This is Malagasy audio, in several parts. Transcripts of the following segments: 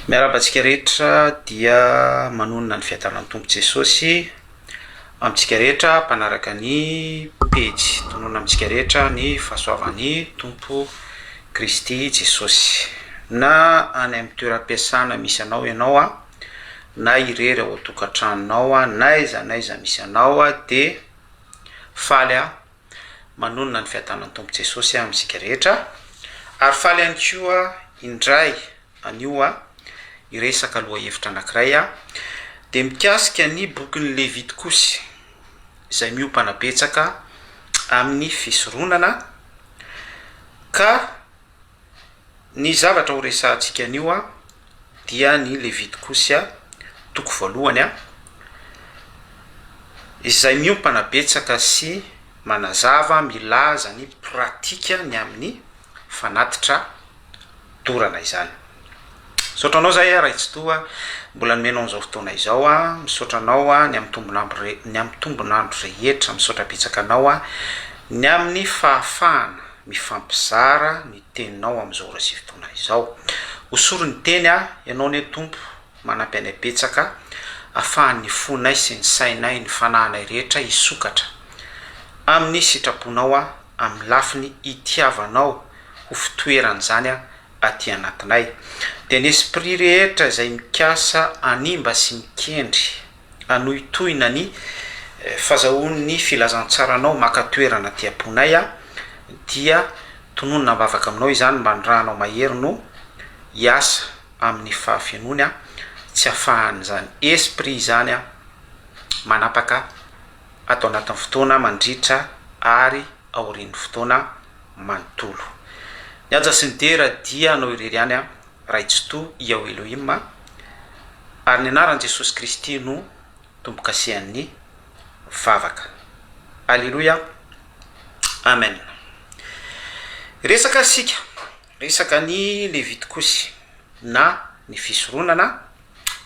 Miarahaba antsika rehetra dia manonona ny fiadanan'ny Tompo Jesosy amintsika rehetra mpanaraka ny pejy. Tononina amintsika rehetra ny fahasoavan'ny Tompo Kristy Jesosy. Na any amin'ny toeram-piasana misy anao ianao an, na irery ao an-tokantranonao an, n'aiza n'aiza misy anao an, dia faly aho manonona ny fiadanan'ny Tompo Jesosy amintsika rehetra ary faly ihany koa indray anio aho hiresaka lohahevitra anankiray aho dia mikasika ny bokin'ny Levitikosy izay miompana betsaka amin'ny fisoronana ka Ny zavatra ho resahantsika anio dia ny Levitikosy toko voalohany izay miompana betsaka sy manazava, milaza ny pratika ny amin'ny fanatitra dorana izany. Misaotra anao zahay Ray Tsitoha mbola nomenao an'izao fotoana izao, misaotra anao ny amin'ny tombon'andro ny amin'ny tombon'andro rehetra, misaotra betsaka anao ny amin'ny fahafahana mifampizara ny teninao amin'izao ora sy fotoana izao. Hosory ny teny aho, Ianao anie Tompo manampy anay betsaka afahan'ny fonay sy ny sainay, ny fanahinay rehetra hisokatra amin'ny sitraponao aho, amin'ny lafiny itiavanao ho fitoeran'izany aty anatinay. Dia ny esprit rehetra izay mikasa hanimba sy mikendry hanohitohina ny fazahoan'ny filazantsaranao maka toerana aty am-ponay dia tononina am-bavaka aminao izany mba ny ranao mahery no hiasa amin'ny fahafenoany tsy afahan'izany esprit izany manapaka ato anatin'ny fotoana mandritra ary aorian'ny fotoana manontolo. Ny haja sy ny dera dia anao irery ihany Ray Tsitoha Yahweh Elohim ary ny anaran'i Jesosy Kristy no tombokasehan'ny vavaka. Aleloia Amen. Resaka isika, resaka ny Levitikosy na ny fisoronana,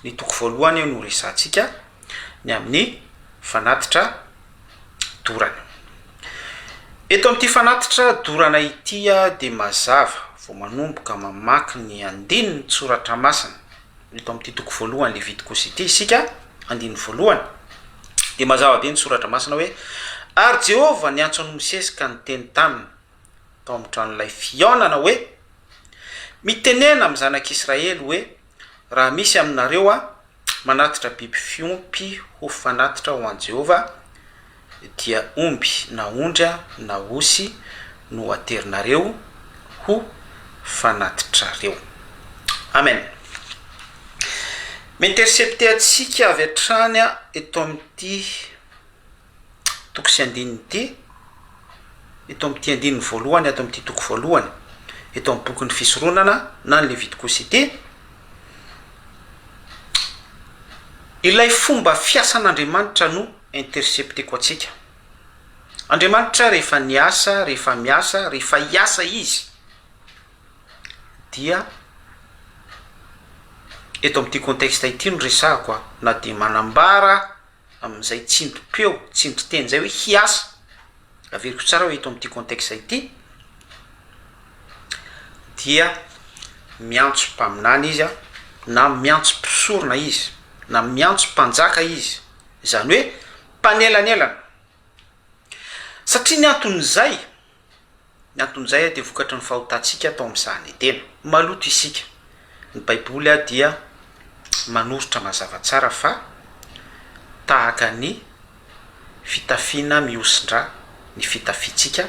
ny toko voalohany no resahantsika ny amin'ny fanatitra dorana. Eto amin'ity fanatitra dorana ity dia mazava vao manomboka mamaky ny andinin-tsoratra masina eto amin'ity toko voalohany Levitikosy ity isika, andininy voalohany, dia mazava be ny soratra masina hoe, Ary Jehovah niantso an'i Mosesy ka niteny taminy tao amin'ny tranolay fihaonana hoe, Mitenena amin'ny zanak'Israely hoe, Raha misy aminareo manatitra biby fiompy ho fanatitra ho an'i Jehovah, dia omby na ondry na osy no aterinareo ho fanatitrareo. Amen. Mi-intercepter antsika avy hatrany eto amin'ity toko sy andininy ity, eto amin'ity andininy voalohany ato amin'ity toko voalohany, eto amin'ny bokin'ny fisoronana na ny Levitikosy ity, ilay fomba fiasan'Andriamanitra no intercepteko antsika. Andriamanitra rehefa niasa, rehefa miasa, rehefa hiasa Izy dia eto amin'ity contexte ity no resahako a, na dia manambara amin'izay tsindrim-peo, tsindrin-teny izay hoe hiasa, averiko tsara hoe eto amin'ity contexte ity, dia miantso mpaminany izy an, na miantso mpisorona izy, na miantso mpanjaka izy, izany hoe mpanelanelana, satria ny anton'izay, Ny anton'izay dia vokatry ny fahotantsika tao amin'ny sahan'i Edena. Maloto isika. Ny Baiboly dia manoritra mazava tsara fa tahaka ny fitafiana mihosin-drà ny fitafiantsika.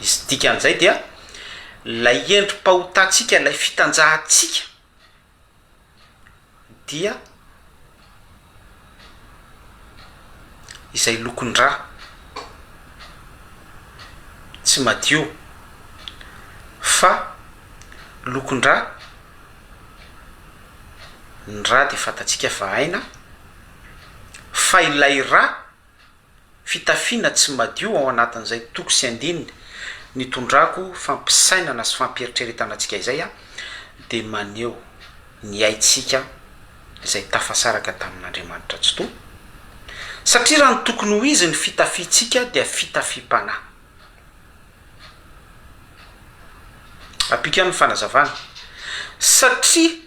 Izy dikan'izay dia ilay endri-pahotantsika, ilay fitanjahantsika dia izay lokon-drà tsy madio fa lokon-drà, ny rà dia fantatsika fa aina, fa ilay rà Fitafiana tsy madio ao anatin'izay toko sy andininy nitondrako fampisainana sy fampieritreretana antsika izay dia maneho ny aintsika izay tafasaraka tamin'Andriamanitra Tsitoha, satria raha ny tokony ho izy ny fitafiantsika dia fitafiam-panahy. Ampiko ihany ny fanazavana, satria.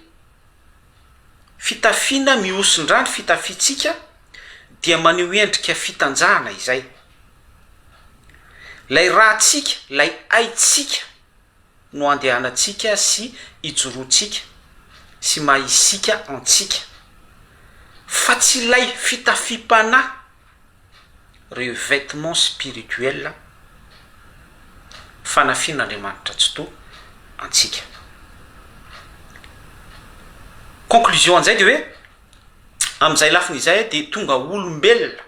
Fitafiana mihoson-dra ny fitafiantsika dia maneho endrika fitanjahana izay. Ilay ràntsika, ilay aintsika no andehanantsika sy ijoroantsika sy maha isika antsika fa tsy ilay fitafiam-panahy, revêtement spirituel, fanafian'Andriamanitra Tsitoha antsika. Conclusion an'izay dia hoe amin'izay lafiny izay dia tonga olombelona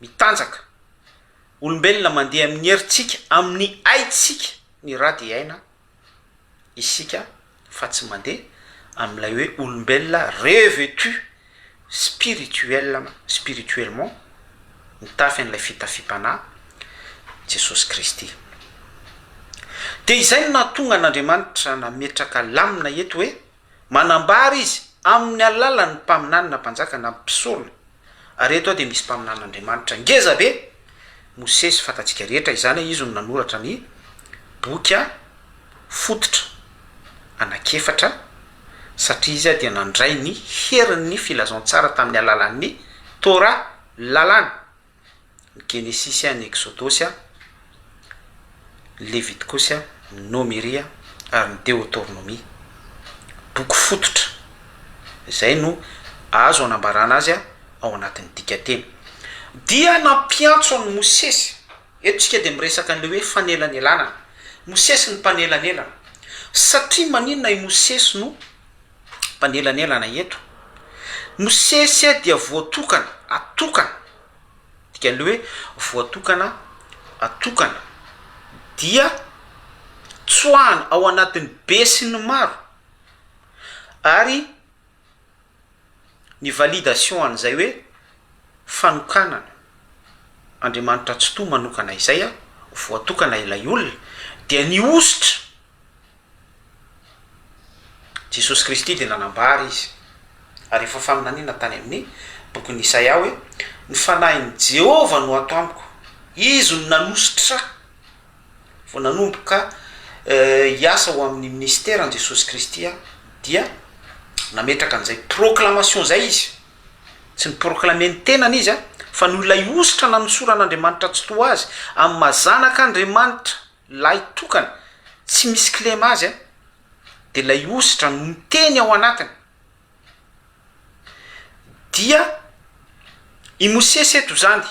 mitanjaka, olombelona mandeha amin'ny herintsika, amin'ny aintsika ny ra dia aina isika fa tsy mandeha amin'ilay hoe olombelona revêtu spirituel spirituellement mitafy an'ilay fitafiam-panahy Jesosy Kristy. Dia izay no nahatonga an'Andriamanitra nametraka lamina eto hoe manambara izy amin'ny alalan'ny mpaminany na mpanjaka na mpisorona Ary eto dia misy mpaminanin'Andriamanitra ngeza be, Mosesy, fantatsika rehetra izany, izy no nanoratra ny boky fototra anankiefatra, satria izy dia nandray ny herin'ny filazantsara tamin'ny alalan'ny Torah, lalàna. ny Genesisy, ny Eksodosy, ny Levitikosy, ny Nomeria ary ny Deotornomia. Boky fototra izay no azo anambarana azy ao anatin'ny dikanteny. Dia nampiantso an'i Mosesy, eto isika dia miresaka an'ilay hoe fanelanelanana. Mosesy ny mpanelanelana. Satria maninona i Mosesy no mpanelanelana eto? Mosesy dia voatokana, atokana. Dikan'ilay hoe voatokana atokana dia tsoahana ao anatin'ny be sy ny maro ary ny validation an'izay hoe fanokanana Andriamanitra Tsitoha manokana izay voatokana ilay olona dia ny hosotra Jesosy Kristy dia nanambara izy, ary efa faminaniana tany amin'ny bokin'i Isaia hoe, Ny fanahin'i Jehovah no ato amiko, Izy no nanosotra ahy. Vao nanomboka hiasa ho amin'ny minisiteran'i Jesosy Kristy dia nametraka an'izay proclamation izay izy. Tsy ni-proclamer ny tenany izy fa noho ilay hosotra nanosoran'Andriamanitra Tsitoha azy amin'ny maha zanak'Andriamanitra Lahy tokana, tsy misy kilema azy an, de ilay hosotra no miteny ao anatiny. Dia i Mosesy eto izany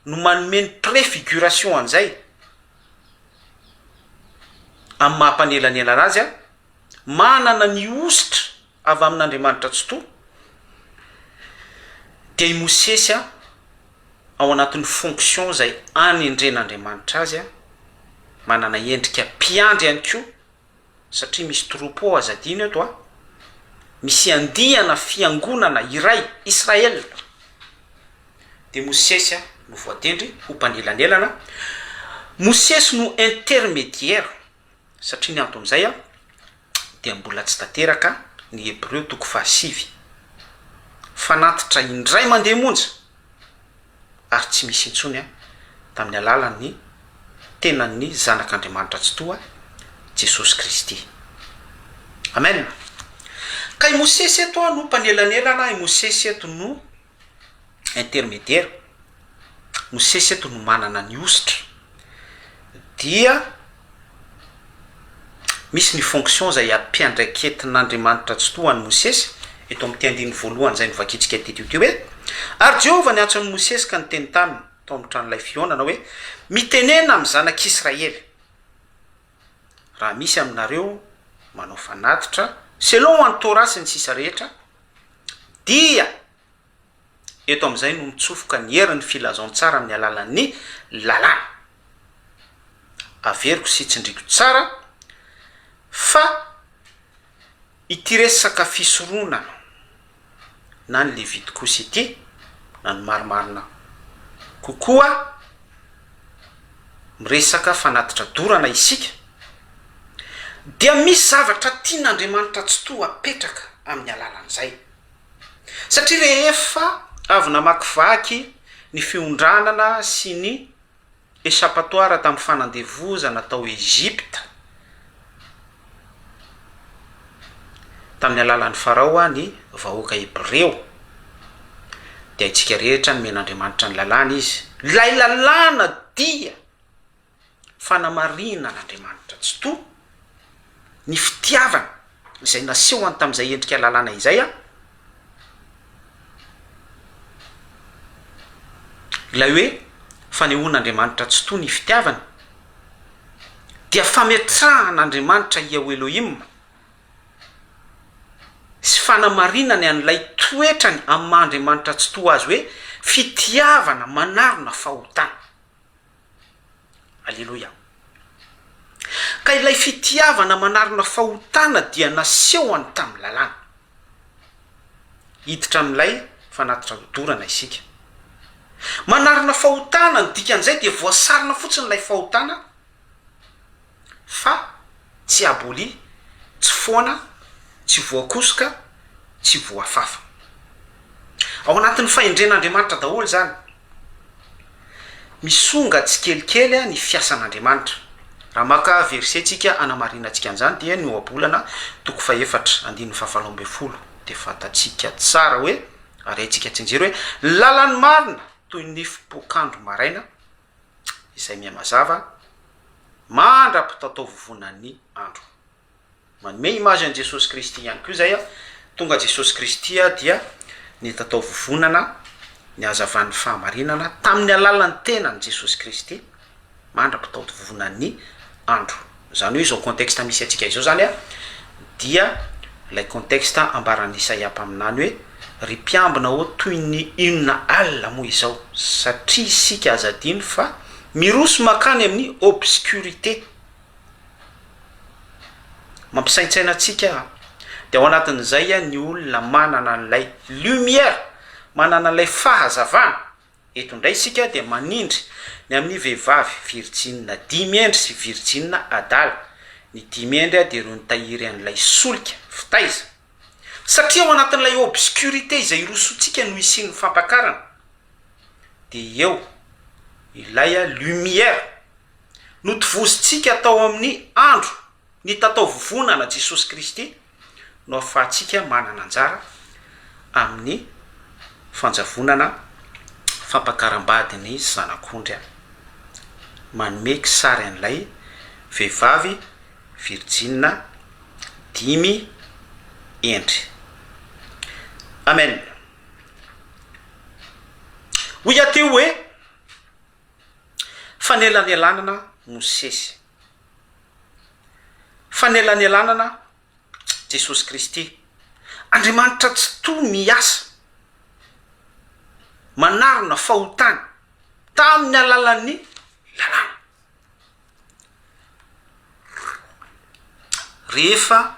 no manome ny préfiguration an'izay amin'ny maha mpanelanelana azy an, manana ny hosotra avy amin'Andriamanitra Tsitoha, dia i Mosesy ao anatin'ny fonction izay anendren'Andriamanitra azy, manana endrika mpiandry ihany koa, satria misy troupeau aza adino eto an, misy andiana fiangonana iray, Israel, dia Mosesy no voatendry ho mpanelanelana, Mosesy no intermediaire. Satria ny anton'izay dia mbola tsy tanteraka ny Hebreo toko fahasivy. Fanatitra indray mandeha monja ary tsy misy intsony tamin'ny alalan'ny tenan'ny Zanak'Andriamanitra Tsitoha, Jesosy Kristy. Amen. Ka i Mosesy eto no mpanelanelana, i Mosesy eto no intermediaire, Mosesy eto no manana ny hosotra, dia misy ny fonction izay ampiandraiketin'Andriamanitra Tsitoha an'i Mosesy, eto amin'ity andininy voalohany izay novakintsika teto ity hoe, Ary Jehovah niantso an'i Mosesy ka niteny taminy tao amin'ny tranolay fihaonana hoe, Mitenena amin'ny zanak'Israely, raha misy aminareo manao fanatitra, selon an'i Torah sy ny sisa rehetra, dia Eto amin'izay no mitsofoka ny herin'ny filazantsara amin'ny alalan'ny lalàna. Averiko sy tsindriko tsara fa ity resaka fisoronana na ny Levitikosy ity na ny marimarina kokoa miresaka fanatitra dorana isika dia misy zavatra tian'Andriamanitra Tsitoha apetraka amin'ny alalan'izay. Satria rehefa avy namakivaky ny fiondranana sy ny échappatoire tamin'ny fanandevozana tao Egypta, Tamin'ny alalan'i Farao ny vahoaka hebreo, dia haintsika rehetra nomen'Andriamanitra ny lalàna izy. Ilay lalàna dia fanamarinan'Andriamanitra Tsitoha ny fitiavana izay nasehony tamin'izay endrika lalàna izay, ilay hoe fanehoan'Andriamanitra Tsitoha ny fitiavany dia fametrahan'Andriamanitra Yahweh Elohim sy fanamarinany an'ilay toetrany amin'ny maha Andriamanitra Tsitoha Azy hoe fitiavana manarona fahotana. Aleloia. Ka ilay fitiavana manarona fahotana dia nasehony tamin'ny lalàna. Hiditra amin'ilay fanatitra hodorana isika. Manarona fahotana, ny dikan'izay dia voasarona fotsiny ilay fahotana fa tsy abolia, tsy foana, tsy voakosoka, tsy voafafa. Ao anatin'ny fahendren'Andriamanitra daholo izany. Misonga tsikelikely ny fiasan'Andriamanitra. Raha maka verset tsika hanamarinantsika an'izany dia ny Ohabolana toko fahefatra andininy fahavalo ambinifolo dia fantatsika tsara hoe ary haintsika tsianjery hoe ny lalan'ny marina toy ny fipoak'andro maraina izay mihamazava mandra-pitataovovonan'ny andro. Manome image an'i Jesosy Kristy ihany koa izay, tonga Jesosy Kristy dia nitatao vovonana ny hazavan'ny fahamarinana tamin'ny alalan'ny tenan'i Jesosy Kristy mandra-pitaovovonan'ny andro. Izany hoe izao contexte misy antsika izao izany dia ilay contexte ambaran'i Isaia mpaminany hoe ry mpiambina ô toy ny inona alina moa izao satria isika aza adino fa miroso mankany amin'ny obscurité. Mampisaintsaina antsika dia ao anatin'izay ny olona manana an'ilay lumière, manana an'ilay fahazavana. Eto indray isika dia manindry ny amin'ny vehivavy virjinina dimy endry sy virjinina adala. Ny dimy endry dia ireo nitahiry an'ilay solika, fitaiza. Satria ao anatin'ilay obscurité izay irosoantsika no hisian'ny fampakarana, dia eo ilay lumière. Notovozintsika tao amin'ny andro nitataovovonana Jesosy Kristy no ahafahantsika manana anjara amin'ny fanjavonana fampakaram-bady ny Zanak'ondry. Manome kisary an'ilay vehivavy virjina dimy endry. Amen. Hoy aho teo hoe. Fanelanelanana Mosesy. Fanelanelanana Jesosy Kristy. Andriamanitra Tsitoha miasa, manarona fahotana tamin'ny alalan'ny lalàna. Rehefa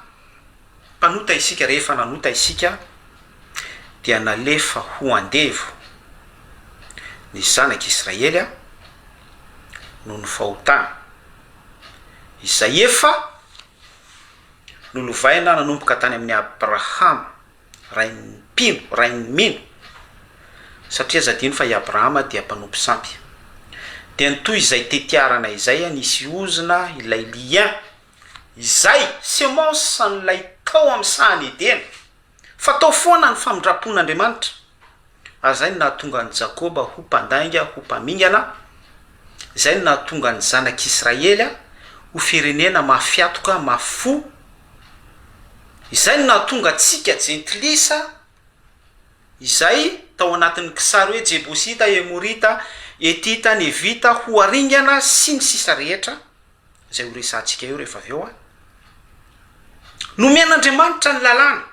mpanota isika, rehefa nanota isika dia nalefa ho andevo ny zanak'i Israely noho ny fahotana izay efa nolovaina nanomboka tany amin'i Abrahama. rain'ny mpino, rain'ny mino, satria aza adino fa i Abrahama dia mpanompo sampy. Dia nitohy izay tetiarana izay, nisy ozona ilay lien, izay semence an'ilay tao amin'ny sahan'i Edena, fa tao foana ny famindram-pon'Andriamanitra, ary izay no nahatonga an'i Jakoba ho mpandainga, ho mpamingana, izay no nahatonga ny zanak'Israely ho firenena mafy hatoka, mafy fo, Izay no nahatonga antsika jentilisa izay tao anatin'ny kisary hoe Jebosita, Emorita, Hetita, Nevita ho aringana sy ny sisa rehetra izay ho resahantsika eo rehefa avy eo. Nomen'Andriamanitra ny lalàna,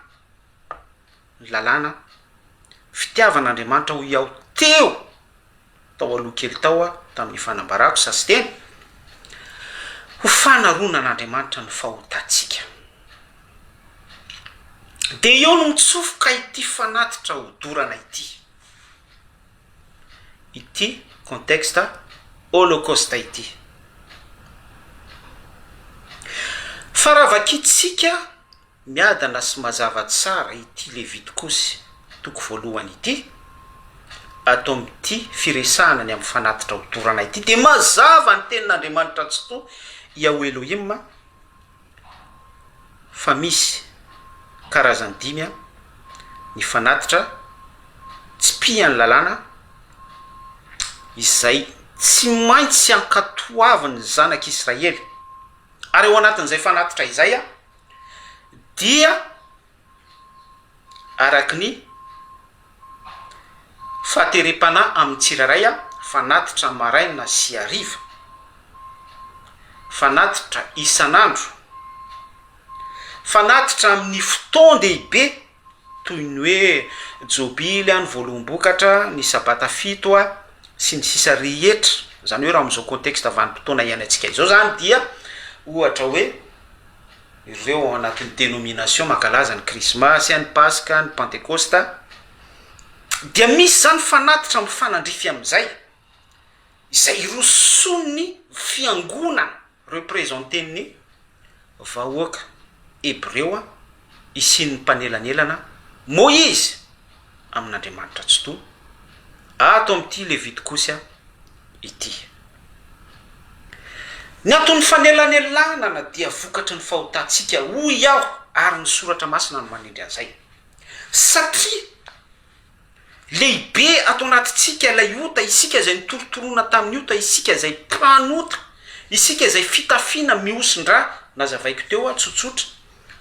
ny lalàna fitiavan'Andriamanitra hoy aho teo. tao aloha kely tao aho tamin'ny fanambarako sasiteny, ho fanaronan'Andriamanitra ny fahotantsika. Dia eo no mitsofoka ity fanatitra hodorana ity, ity contexte holocauste ity. Fa raha vakintsika Miadana sy mazava tsara ity Levitikosy toko voalohany ity, ato amin'ity firesahana ny amin'ny fanatitra hodorana ity dia mazava ny tenin'Andriamanitra Tsitoha, Yahweh Elohim, fa misy. Karazany dimy ny fanatitra tsipihan'ny lalàna izay tsy maintsy ankatoavin'ny zanak'Israely. Ary ao anatin'izay fanatitra izay dia araka ny fahaterem-panahy amin'ny tsirairay, fanatitra maraina sy hariva, fanatitra isan'andro, fanatitra amin'ny fotoan-dehibe toy ny hoe jobily, ny voaloham-bokatra, ny sabata fito sy ny sisa rehetra, izany hoe raha amin'izao contexte vanim-potoana iainantsika izao izany dia ohatra hoe ireo ao anatin'ny denomination mankalaza ny krismasy, ny paska, ny pantekosta, dia misy izany fanatitra mifanandrify amin'izay, izay irosoan'ny fiangonana representen'ny vahoaka hebreo hisian'ny mpanelanelana Moizy amin'Andriamanitra Tsitoha ato amin'ity Levitikosy ity. Ny anton'ny fanelanelanana dia vokatry ny fahotantsika, hoy aho, ary ny Soratra Masina no manindry an'izay. Satria lehibe ato anatintsika ilay ota, isika izay notorotoroina tamin'ny ota, isika izay mpanota, isika izay fitafiana mihosin-drà, nazavaiko teo aho tsotsotra,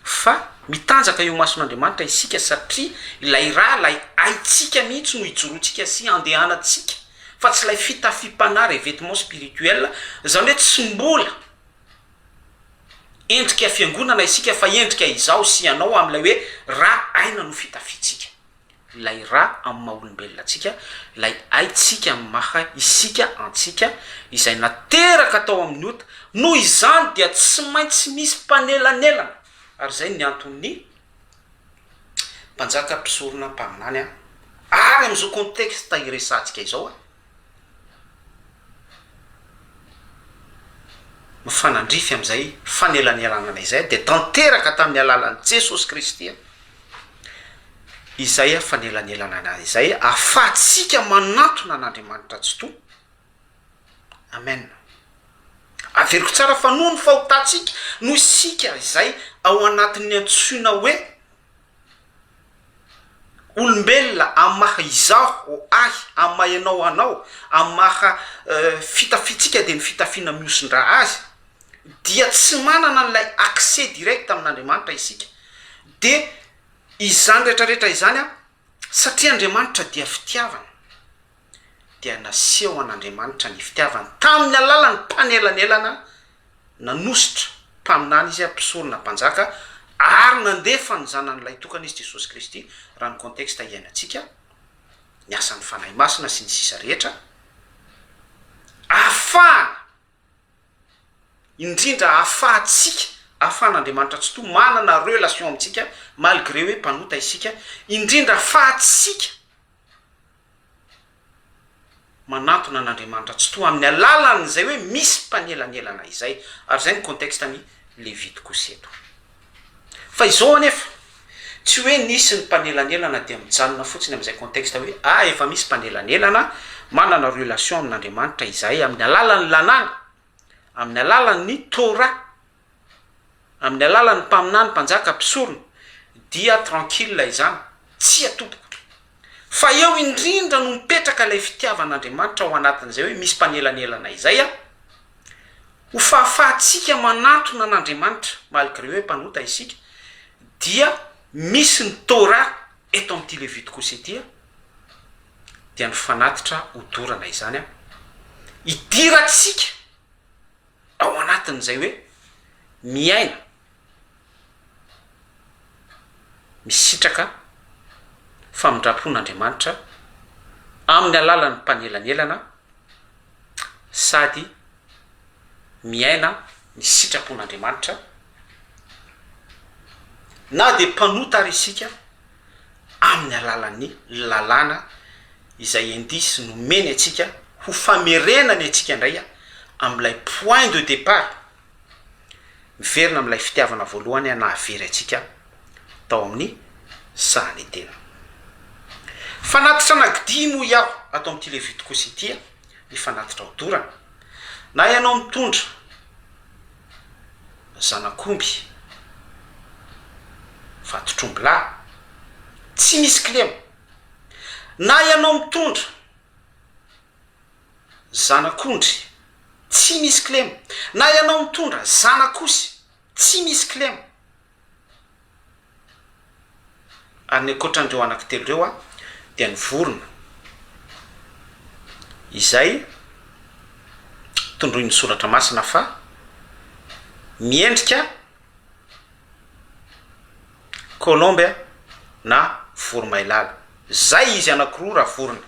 fa mitanjaka eo imason'Andriamanitra isika satria ilay rà, ilay aintsika mihitsy no ijoroantsika sy andehanantsika fa tsy ilay fitafiam-panahy, revêtement spirituel, izany hoe tsy mbola endrika fiangonana isika fa endrika izaho sy ianao amin'ilay hoe rà aina no fitafiantsika. Ilay rà amin'ny maha olombelona antsika, ilay aintsika amin'ny maha isika antsika, izay nateraka tao amin'ny ota, noho izany dia tsy maintsy misy mpanelanelana, ary izay ny anton'ny mpanjaka, mpisorona, mpaminany, ary amin'izao contexte iresahantsika izao, mifanandrify amin'izay fanelanelanana izay dia tanteraka tamin'ny alalan'i Jesosy Kristy izay fanelanelanana izay ahafahantsika manantona an'Andriamanitra Tsitoha. Amen. Averiko tsara fa noho ny fahotantsika, noho isika izay ao anatin'ny antsoina hoe Olombelona amin'ny maha izaho ahy, amin'ny maha ianao anao, amin'ny maha fitafiantsika dia ny fitafiana mihosin-drà azy, dia tsy manana an'ilay accès direct amin'Andriamanitra isika. Dia izany rehetrarehetra izany an, satria Andriamanitra dia fitiavana, dia naseho an'Andriamanitra ny fitiavany tamin'ny alalan'ny mpanelanelana nanositra mpaminany izy, mpisorona, mpanjaka, ary nandefa ny Zanany Lahitokana izy, Jesosy Kristy, raha ny contexte iainantsika, ny asan'ny Fanahy Masina sy ny sisa rehetra, ahafahana, indrindra ahafahantsika, ahafahan'Andriamanitra Tsitoha manana relation amintsika, malgré hoe mpanota isika, indrindra ahafahantsika manantona an'Andriamanitra Tsitoha amin'ny alalan'izay hoe misy mpanelanelana izay, ary izay ny contexte ny Levitikosy eto. Fa izao anefa, tsy hoe nisy ny mpanelanelana dia mijanona fotsiny amin'izay contexte hoe ah efa misy mpanelanelana, manana relation amin'Andriamanitra izahay amin'ny alalan'ny lalàna, amin'ny alalan'ny Torah, amin'ny alalan'ny mpaminany, mpanjaka, mpisorona, dia tranquille izany. Tsia tompoko. Fa eo indrindra no mipetraka ilay fitiavan'Andriamanitra ao anatin'izay hoe misy mpanelanelana izay an, ho fahafahantsika manantona an'Andriamanitra, malgré hoe mpanota isika, dia misy ny Torah eto amin'ity Levitikosy ity an, dia ny fanatitra hodorana izany an, hidirantsika ao anatin'izay hoe miaina, misitraka famindram-pon'Andriamanitra amin'ny alalan'ny mpanelanelana sady miaina ny sitrapon'Andriamanitra na dia mpanota ary isika amin'ny alalan'ny lalàna izay indice nomeny antsika ho famerenany antsika indray amin'ilay point de départ, miverina amin'ilay fitiavana voalohany nahavery antsika tao amin'ny sahan'i Edena. Fanatitra anakidia moa iaho ato amin'ity Levitikosy ity ny fanatitra hodorana. Na ianao mitondra zanak'omby. Vatotr'ombilahy, tsy misy kilema. Na ianao mitondra zanak'ondry, tsy misy kilema. Na ianao mitondra zanak'osy, tsy misy kilema. Ary ny ankoatran'ireo anankitelo ireo dia ny vorona izay tondroin'ny soratra masina fa miendrika colombe na voromailala. Zay izy anankiroa raha vorona.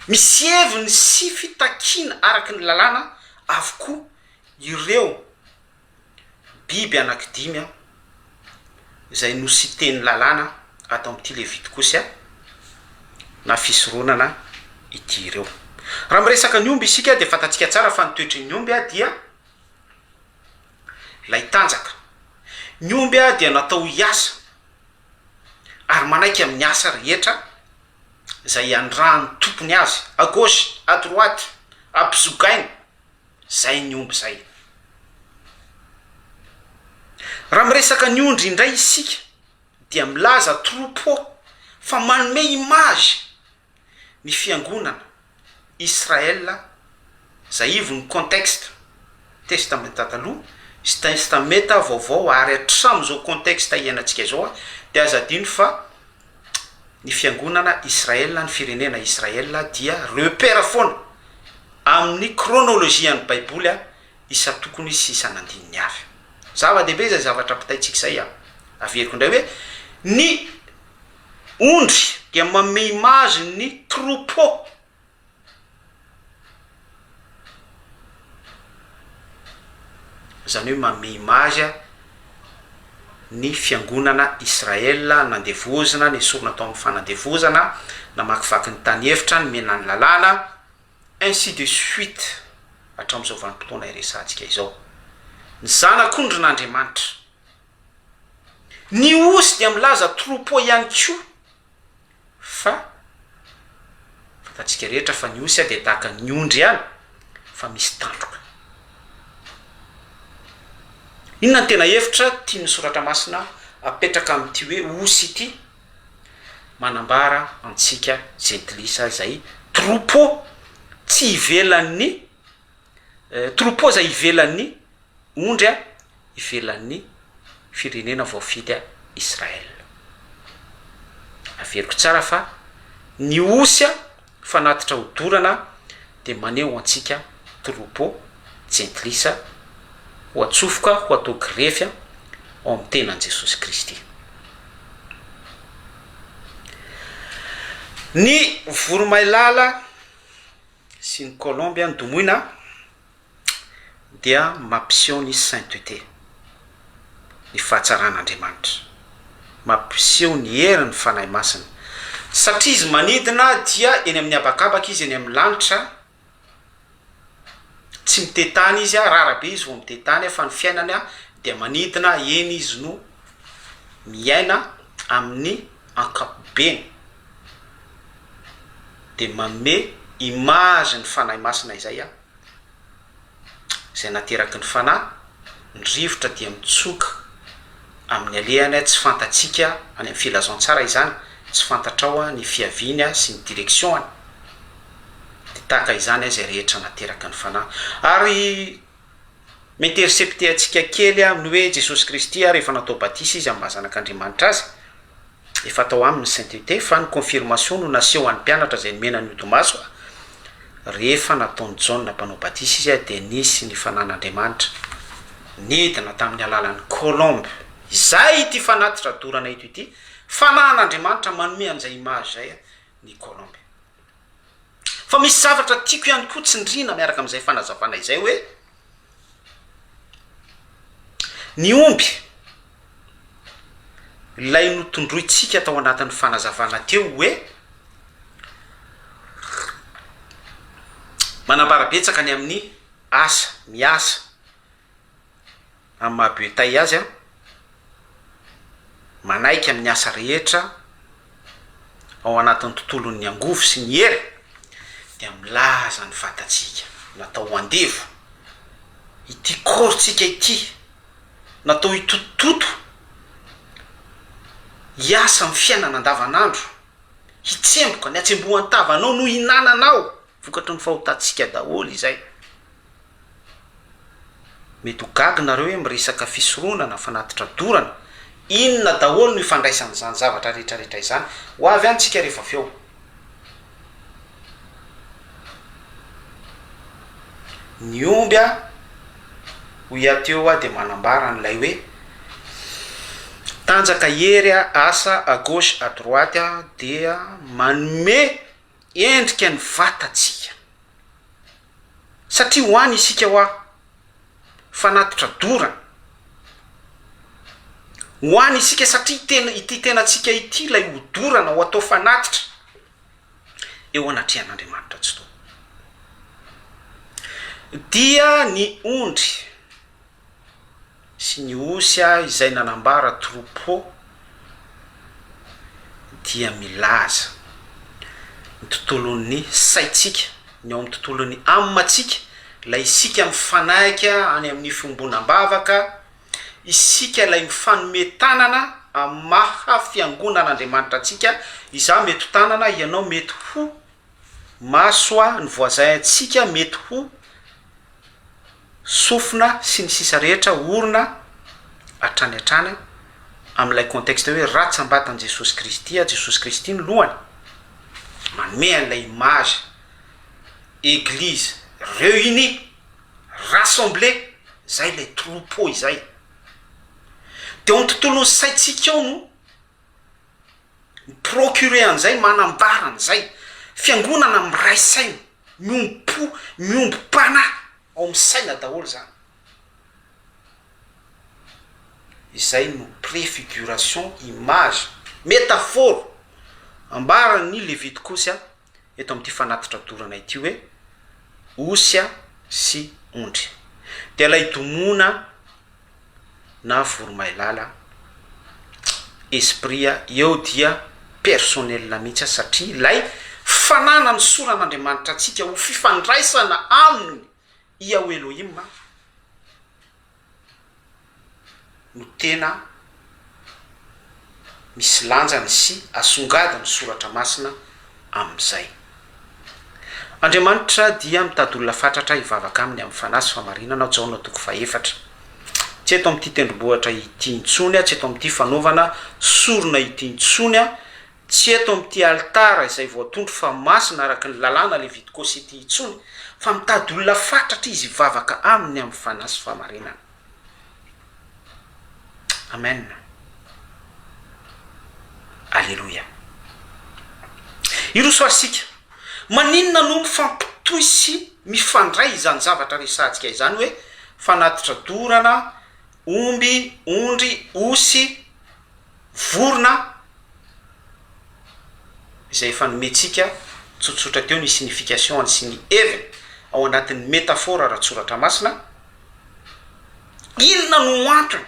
Misy heviny sy fitakiana araka ny lalàna avokoa ireo biby anankidimy izay nositen'ny lalàna ato amin'ity Levitikosy na fisoronana ity ireo. Raha miresaka ny omby isika dia fantatsika tsara fa ny toetry ny omby dia ilay tanjaka. Ny omby dia natao hiasa ary manaiky amin'ny asa rehetra izay andrahan'ny tompony azy, à gauche, à droite, ampizogaina. Zay ny omby zay. Raha miresaka ny ondry indray isika dia milaza troupeau fa manome image ny fiangonana Israël zay ivon'ny contexte testamenta taloha sy testamenta vaovao ary hatramin'izao contexte iainantsika izao dia aza adino fa ny fiangonana Israël ny firenena Israël dia repère foana amin'ny chronologie an'ny baiboly isan-tokony sy isan'andininy avy. Zava-dehibe izay zavatra ampitaintsika izay an. Averiko indray hoe ny ondry dia manome image ny troupeau. Izany hoe manome image ny fiangonana Israel nandevozina, nesorina tao amin'ny fanandevozana, namakivaky ny tany efitra, nomena ny lalàna, ainsi de suite hatramin'izao vanim-potoana iresahantsika izao. Ny zanak'ondrin'Andriamanitra. Ny osy dia milaza troupeau ihany koa. Fa fantatsika rehetra fa ny osy dia tahaka ny ondry ihany fa misy tandroka. Inona no tena hevitra tian'ny soratra masina apetraka amin'ity hoe osy ity? Manambara antsika jentilisa izay troupeau tsy ivelan'ny troupeau izay ivelan'ny ondry ivelan'ny firenena voafidy Israël. Averiko tsara fa ny osy fanatitra hodorana dia maneho antsika troupeau jentilisa ho atsofoka ho atao grefy ao amin'ny tenan'i Jesosy Kristy. Ny voromailala sy ny colombe domoina dia mampiseho ny sainteté, ny fahatsaran'Andriamanitra, mampiseho ny herin'ny Fanahy Masina. Satria izy manidina dia eny amin'ny habakabaka izy, eny amin'ny lanitra, tsy mitety tany izy, rara be izy vao mitety tany fa ny fiainany dia manidina, eny izy no miaina amin'ny ankapobeny. Dia manome image ny Fanahy Masina izay aho. izay nateraky ny fanahy, ny rivotra dia mitsoka amin'ny alehany tsy fantatsika any amin'ny filazantsara izany, tsy fantatrao ny fiaviany sy ny direction-ny, dia tahaka izany izay rehetra nateraky ny fanahy. Ary mi-intercepter antsika kely amin'ny hoe Jesosy Kristy rehefa natao batisa izy amin'ny maha zanak'Andriamanitra azy, efa tao aminy ny sainteté fa ny confirmation no naseho an'ny mpianatra izay nomena ny odimaso rehefa nataon'i Jaona mpanao batisa izy dia nisy ny fanan'Andriamanitra nidina tamin'ny alalan'ny colombe izay ity fanatitra dorana ito ity fanan'Andriamanitra manome an'izay image izay ny colombe fa misy zavatra tiako ihany koa tsindriana miaraka amin'izay fanazavana izay hoe Ny omby, ilay notondrointsika tao anatin'ny fanazavana teo hoe manambara betsaka ny amin'ny asa, miasa amin'ny maha betail azy an, manaiky amin'ny asa rehetra ao anatin'ny tontolon'ny angovo sy ny hery dia milaza ny vatantsika natao ho andevo, ity corps-tsika ity natao hitotototo. Hiasa amin'ny fiainana andavanandro, hitsemboka, ny hatsembohan-tavanao no hinananao, vokatry ny fahotantsika daholo izay. Mety ho gaga nareo hoe miresaka fisoronana, fanatitra dorana, inona daholo no ifandraisan'izany zavatra rehetra rehetra izany? Ho avy any tsika rehefa avy eo. Ny omby a, hoy aho teo aho dia manambara an'ilay hoe tanjaka hery a, asa à gauche à droite a, dia manome endrika ny vatantsika. Satria ho any isika hoa fanatitra dorana. Ho any isika satria tena ity tenantsika ity ilay ho dorana ho atao fanatitra eo anatrehan'Andriamanitra Tsitoha. Dia ny ondry sy ny osy izay nanambara troupeau dia milaza ny tontolon'ny saintsika, ny ao amin'ny tontolon'ny âme-ntsika, ilay isika mifanaiky any amin'ny fiombonam-bavaka, isika ilay mifanome tanana amin'ny maha fiangonan'Andriamanitra antsika, izaho mety ho tanana, ianao mety ho maso, ny voisin-tsika mety ho sofina sy ny sisa rehetra orina hatrany hatrany amin'ilay contexte hoe ratsambatan'i Jesosy Kristy, Jesosy Kristy no lohany, manome an'ilay image, eglise reunie, rassemblée, zay ilay troupeau izay. De ao amin'ny tontolon'ny saintsika ao no mi-procurer an'izay, manambara an'izay. Fiangonana miray saina, miombom-po, miombom-panahy, ao amin'ny saina daholo izany. Izay no préfiguration, image, métaphore ambaran'ny Levitikosy eto amin'ity fanatitra dorana ity hoe osy sy ondry. Dia ilay domona na voromailala, esprit, eo dia personnel mihitsy satria ilay fananan'ny soran'Andriamanitra antsika ho fifandraisana aminy, Yahweh Elohim, no tena misy lanjany sy asongadin'ny Soratra Masina amin'izay. Andriamanitra dia mitady olona fatratra hivavaka aminy amin'ny fanahy sy fahamarinana, Jaona toko fahefatra. Tsy eto amin'ity tendrombohitra ity intsony, tsy eto amin'ity fanaovana sorona ity intsony, tsy eto amin'ity alitara izay voatondro fa masina araka ny lalàna Levitikosy ity intsony, fa mitady olona fatratra izy hivavaka aminy amin'ny fanahy sy fahamarinana. Amen. Aleloia. Hiroso ary isika. Maninona no mifampitohy sy mifandray izany zavatra resahantsika izany hoe fanatitra dorana, omby, ondry, osy, vorona, izay efa nomentsika tsotsotra teo ny signification-ny sy ny heviny ao anatin'ny métaphore ara-tsoratra masina, Inona no antony?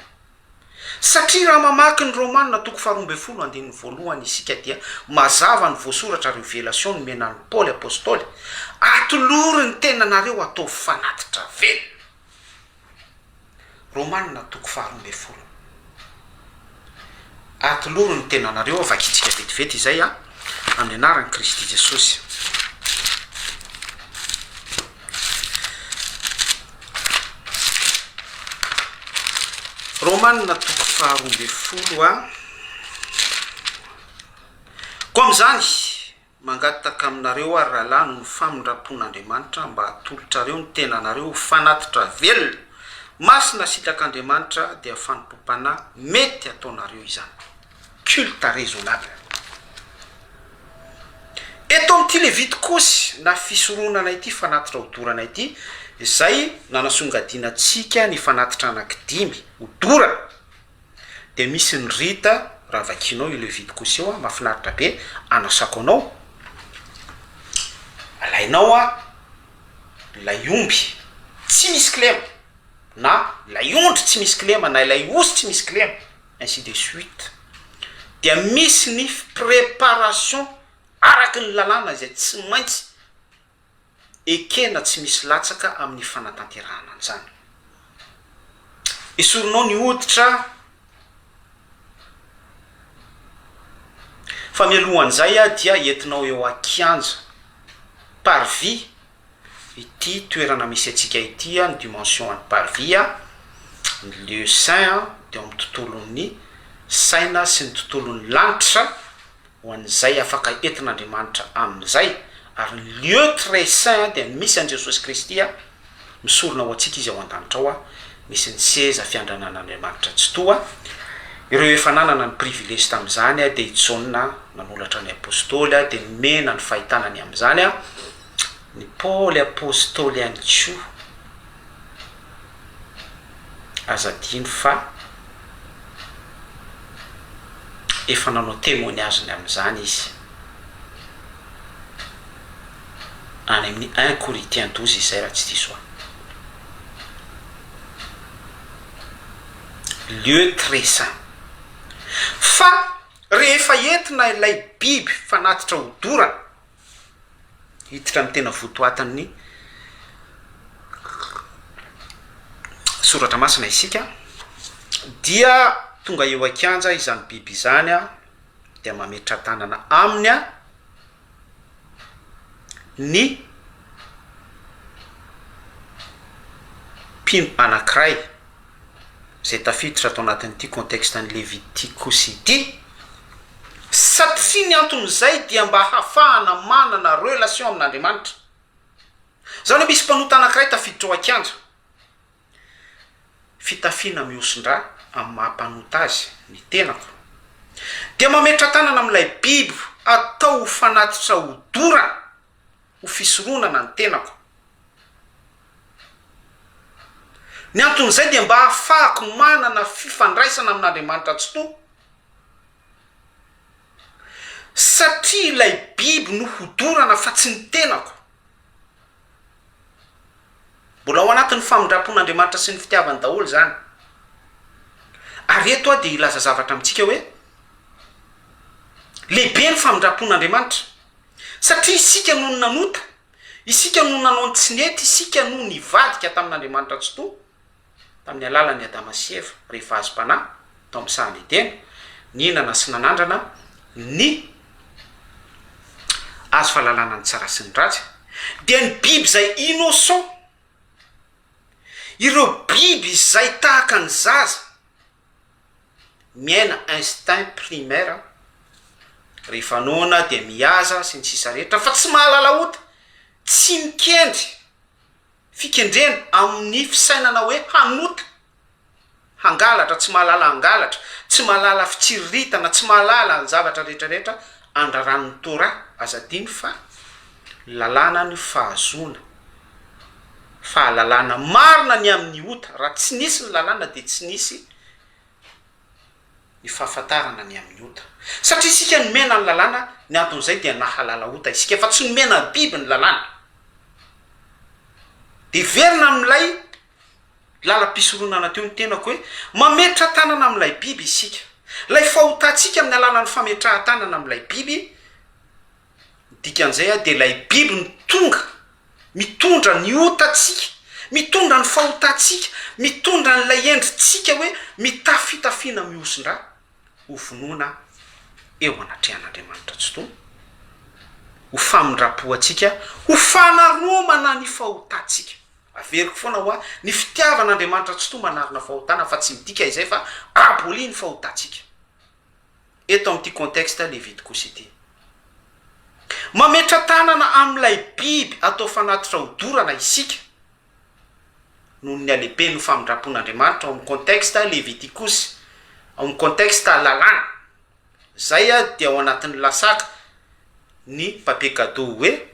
Satria raha mamaky ny Romana toko faharoa ambinifolo andininy voalohany isika dia mazava ny voasoratra revelation nomena an'i Paoly apostoly, atolory ny tenanareo ataovy fanatitra velona. Romana toko faharoa ambinifolo. Atolory ny tenanareo, vakintsika vetivety izay an, amin'ny anaran'i Kristy Jesosy. Romana toko faharoa ambinifolo a. Koa amin'izany, mangataka aminareo aho ry rahalahy noho ny famindram-pon'Andriamanitra mba hatolotrareo ny tenanareo ho fanatitra velona, masina sitrak'Andriamanitra, dia fanompoam-panahy mety hataonareo izany. Culte raisonnable. Eto amin'ity Levitikosy na fisoronana ity fanatitra hodorana ity, izay nanasongadinantsika ny fanatitra anankidimy hodorana, dia misy ny rita, raha vakianao io Levitikosy io, mahafinaritra be, anasako anao, alainao ilay omby tsy misy kilema, na ilay ondry tsy misy kilema, na ilay osy tsy misy kilema, ainsi de suite, dia misy ny préparation araka ny lalàna izay tsy maintsy ekena tsy misy latsaka amin'ny fanatanterahana an'izany. Esorinao ny hoditra. Fa mialohan'izay dia entinao eo an-kianja, parvis, ity toerana misy antsika ity, ny dimension an'ny parvis, ny lieu saint dia ao amin'ny tontolon'ny saina sy ny tontolon'ny lanitra, ho an'izay afaka entin'Andriamanitra amin'izay, ary ny lieu très saint dia misy an'i Jesosy Kristy misorona ho antsika Izy ao an-danitra ao, misy ny seza fiandranan'Andriamanitra Tsitoha. Ireo efa nanana ny privilège tamin'izany dia i Jaona nanolatra ny Apostoly dia nomena ny fahitana ny amin'izany, ny Paoly Apostoly ihany koa. Aza adino fa efa nanao témoignage ny amin'izany izy any amin'ny un Corinthiens 12 izay raha tsy diso aho. Lieu très saint. Fa rehefa entina ilay biby fanatitra hodorana, Hiditra amin'ny tena votoatin'ny soratra masina isika, dia tonga eo an-kianja izany biby izany dia mametra-tanana aminy ny mpino anankiray izay tafiditra ato anatin'ity contexte an'i Levitikosy ity. Satria ny anton'izay dia mba hahafahana manana relation amin'Andriamanitra. Izany hoe misy mpanota anankiray tafiditra ao an-kianja. Fitafiana mihoson-drà amin'ny maha mpanota azy ny tenako. Dia mametra-tanana amin'ilay biby atao ho fanatitra hodorana ho fisoronana ny tenako. Ny anton'izay dia mba hahafahako manana fifandraisana amin'Andriamanitra Tsitoha. Satria ilay biby no hodorana fa tsy ny tenako. Mbola ao anatin'ny famindram-pon'Andriamanitra sy ny fitiavany daholo izany. Ary eto aho dia hilaza zavatra amintsika hoe, lehibe ny famindram-pon'Andriamanitra. Satria isika no nanota, isika no nanao ny tsy nety, isika no nivadika tamin'Andriamanitra Tsitoha. tamin'ny alalan'i Adama sy Eva rehefa azom-panahy tao amin'ny sahan'i Edena, nihinana sy nanandrana ny hazo fahalalana ny tsara sy ny ratsy, dia ny biby izay innocent, ireo biby izay tahaka ny zaza, miaina instinct primaire, rehefa noana dia mihaza sy ny sisa rehetra fa tsy mahalala ota, tsy mikendry Fikendrena amin'ny fisainana hoe hanota, hangalatra, tsy mahalala hangalatra, tsy mahalala fitsiriritana, tsy mahalala ny zavatra rehetra rehetra andraran'ny Torah, aza adino fa lalàna ny fahazoana fahalalana marina ny amin'ny ota, raha tsy nisy ny lalàna dia tsy nisy ny fahafantarana ny amin'ny ota. Satria isika nomena ny lalàna, ny anton'izay dia nahalala ota isika, fa tsy nomena biby ny lalàna. Dia hiverina amin'ilay lalam-pisoronana teo ny tenako hoe, mametra-tanana amin'ilay biby isika. Ilay fahotantsika amin'ny alalan'ny fametrahan-tanana amin'ilay biby, ny dikan'izay dia ilay biby no tonga mitondra ny otantsika, mitondra ny fahotantsika, mitondra an'ilay endritsika hoe mitafy fitafiana mihosin-drà ho vonoina eo anatrehan'Andriamanitra Tsitoha, ho famindram-po antsika, ho fanaromana ny fahotantsika. Averiko foana hoa, ny fitiavan'Andriamanitra Tsitoha manarona fahotana fa tsy midika izay fa abolia ny fahotantsika. Eto amin'ity contexte Levitikosy ity. Mametra-tanana amin'ilay biby atao fanatitra hodorana isika, noho ny halehiben'ny famindram-pon'Andriamanitra ao amin'ny contexte Levitikosy, ao amin'ny contexte lalàna. Izay dia ao anatin'ny lasaka ny papier cadeau hoe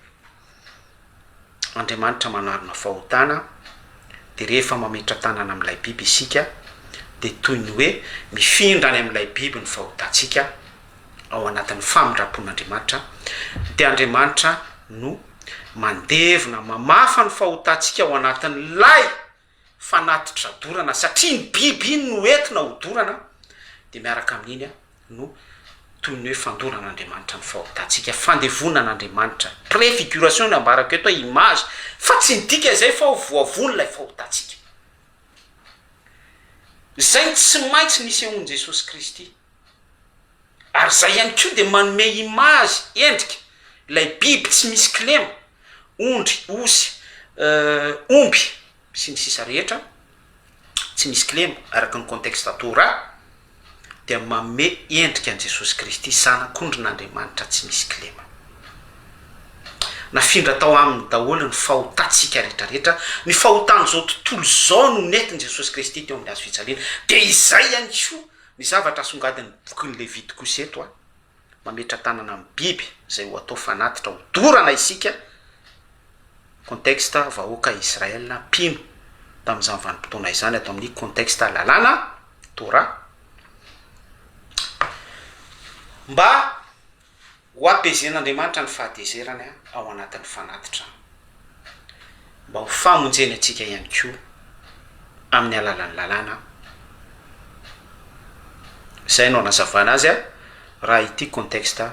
Andriamanitra manarona fahotana, dia rehefa mametra-tanana amin'ilay biby isika dia toy ny hoe mifindra any amin'ilay biby ny fahotantsika ao anatin'ny famindram-pon'Andriamanitra, dia Andriamanitra no mandevona, mamafa ny fahotantsika ao anatin'ilay fanatitra dorana satria iny biby iny no entina ho dorana dia miaraka amin'iny no toy ny hoe fandoran'Andriamanitra ny fahotantsika, fandevonan'Andriamanitra, préfiguration no ambarako eto hoe image fa tsy midika izay fa ho voavono ilay fahotantsika. Izay no tsy maintsy nisehoan'i Jesosy Kristy. Ary izay ihany koa dia manome image, endrika, ilay biby tsy misy kilema, ondry, osy, omby, sy ny sisa rehetra, tsy misy kilema, araka ny contexte Torah, dia manome endrika an'i Jesosy Kristy, Zanak'ondrin'Andriamanitra tsy misy kilema. Nafindra tao aminy daholo ny fahotantsika rehetrarehetra, ny fahotan'izao tontolo izao no nentin'i Jesosy Kristy teo amin'ny hazo fijaliana. Dia izay ihany koa ny zavatra asongadin'ny bokin'ny Levitikosy eto, mametra-tanana amin'ny biby izay ho atao fanatitra ho dorana isika, contexte vahoaka Israel mpino tamin'izany vanim-potoana izany ato amin'ny contexte lalàna, Torah, mba ho apezen'Andriamanitra ny fahatezerany ao anatin'ny fanatitra, mba ho famonjeny antsika ihany koa amin'ny alalan'ny lalàna. Izay no anazavana azy raha ity contexte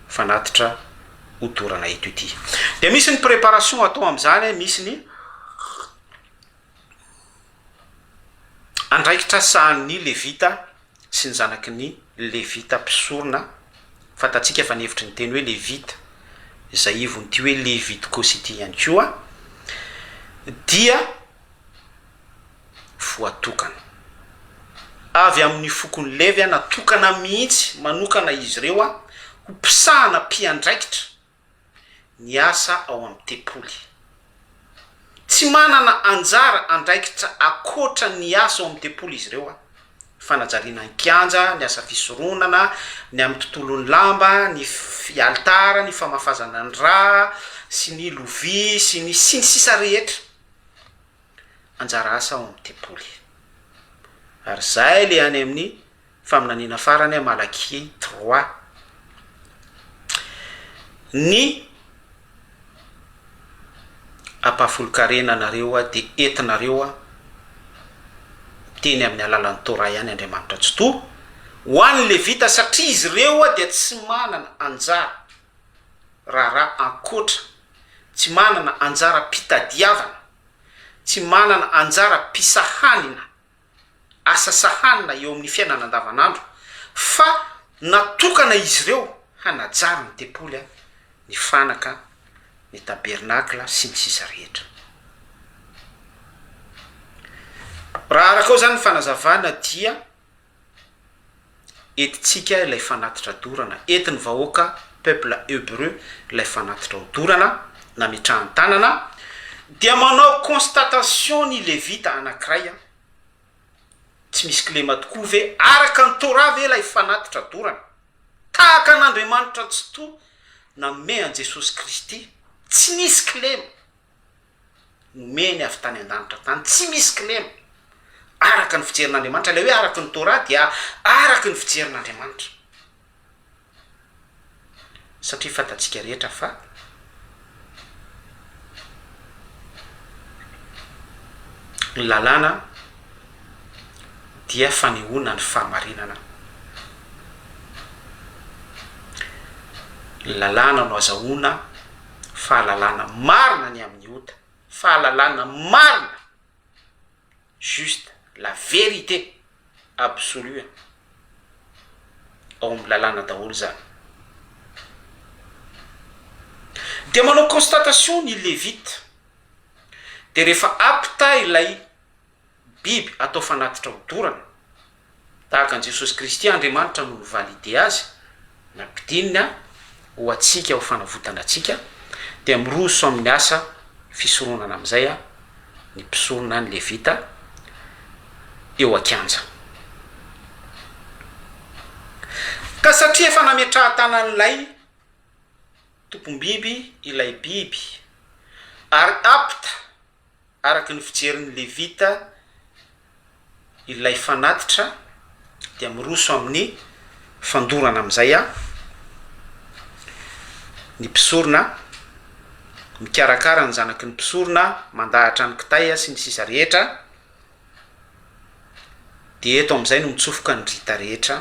fanatitra hodorana eto ity. Dia misy ny préparation atao amin'izany, misy ny andraikitra sahanin'ny Levita sy ny zanaky ny Levita mpisorona. Fantatsika fa ny hevitry ny teny hoe Levita, izay ivon'ity hoe Levitikosy ity ihany koa, dia voatokana. Avy amin'ny fokon'i Levy, natokana mihitsy manokana izy ireo ho mpisahana mpiandraikitra ny asa ao amin'ny tempoly. Tsy manana anjara andraikitra ankoatra ny asa ao amin'ny tempoly izy ireo, fanajariana ny kianja, ny asa fisoronana, ny amin'ny tontolon'ny lamba, ny alitara, ny famafazana ny ra sy ny lovia sy ny sy ny sisa rehetra. Anjara asa ao amin'ny tempoly. Ary izay le any amin'ny faminaniana farany Malakia trois. Ny ampahafolon-karena anareo dia entinareo miteny amin'ny alalan'ny Torah ihany Andriamanitra Tsitoha ho an'ny Levita satria izy ireo dia tsy manana anjara raharaha ankoatra, tsy manana anjara pitadiavana, tsy manana anjara pisahanina asa sahanina eo amin'ny fiainana andavanandro fa natokana izy ireo hanajary ny tempoly, ny fanaka, ny tabernakla sy ny sisa rehetra. Raha arakao izany ny fanazavana dia entintsika ilay fanatitra dorana, entin'ny vahoaka, peuple hebreu, ilay fanatitra ho dorana, nametrahan-tanana, dia manao constatation ny levita anankiray, tsy misy kilema tokoa ve, araka ny Torah ve ilay fanatitra dorana? Tahaka an'Andriamanitra Tsitoha nanome an'i Jesosy Kristy, tsy nisy kilema. Nomeny avy tany an-danitra tany, tsy misy kilema. Araka ny fijerin'Andriamanitra, ilay hoe araka ny Torah dia araka ny fijerin'Andriamanitra. Satria fantatsika rehetra fa ny lalàna dia fanehoana ny fahamarinana. Ny lalàna no azahoana fahalalana marina ny amin'ny ota, fahalalana marina, juste, la vérité absolue, ao amin'ny lalàna daholo izany. Dia manao constatation ny levita, dia rehefa apte ilay biby atao fanatitra hodorana, tahaka an'i Jesosy Kristy Andriamanitra no ni-valider azy, nampidininy ho antsika ho fanavotana antsika, dia miroso amin'ny asa fisoronana amin'izay ny mpisorona ny Levita eo an-kianja. Ka satria efa nametrahan-tanan'ilay tompom-biby ilay biby ary apte Araka ny fijerin'ny Levita ilay fanatitra dia miroso amin'ny fandorana amin'izay ny mpisorona, mikarakara ny zanaky ny mpisorona, mandahatra ny kitay sy ny sisa rehetra. Dia eto amin'izay no mitsofoka ny rita rehetra.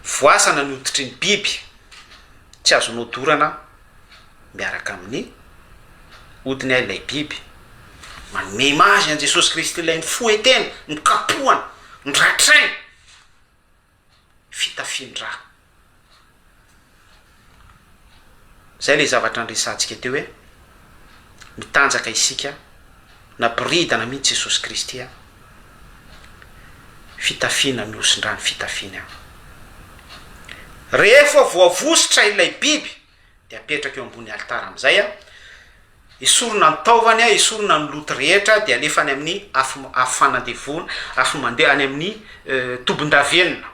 Voasana ny hoditry ny biby, tsy azonao dorana miaraka amin'ny hodiny ilay biby. Manome image an'i Jesosy Kristy ilay nifoha tena, nokapohana, noratraina. Fitafian-dra. Izay ilay zavatra niresahantsika teo hoe mitanjaka isika, naboridana mihitsy Jesosy Kristy an. Fitafiana mihosin-dra ny fitafiany an. Rehefa voavositra ilay biby dia apetraka eo ambony alitara amin'izay an, esorina ny taovany an, esorina ny loto rehetra dia alefa any amin'ny afo afo fanandevona, afo mandeha any amin'ny tobin-davenona.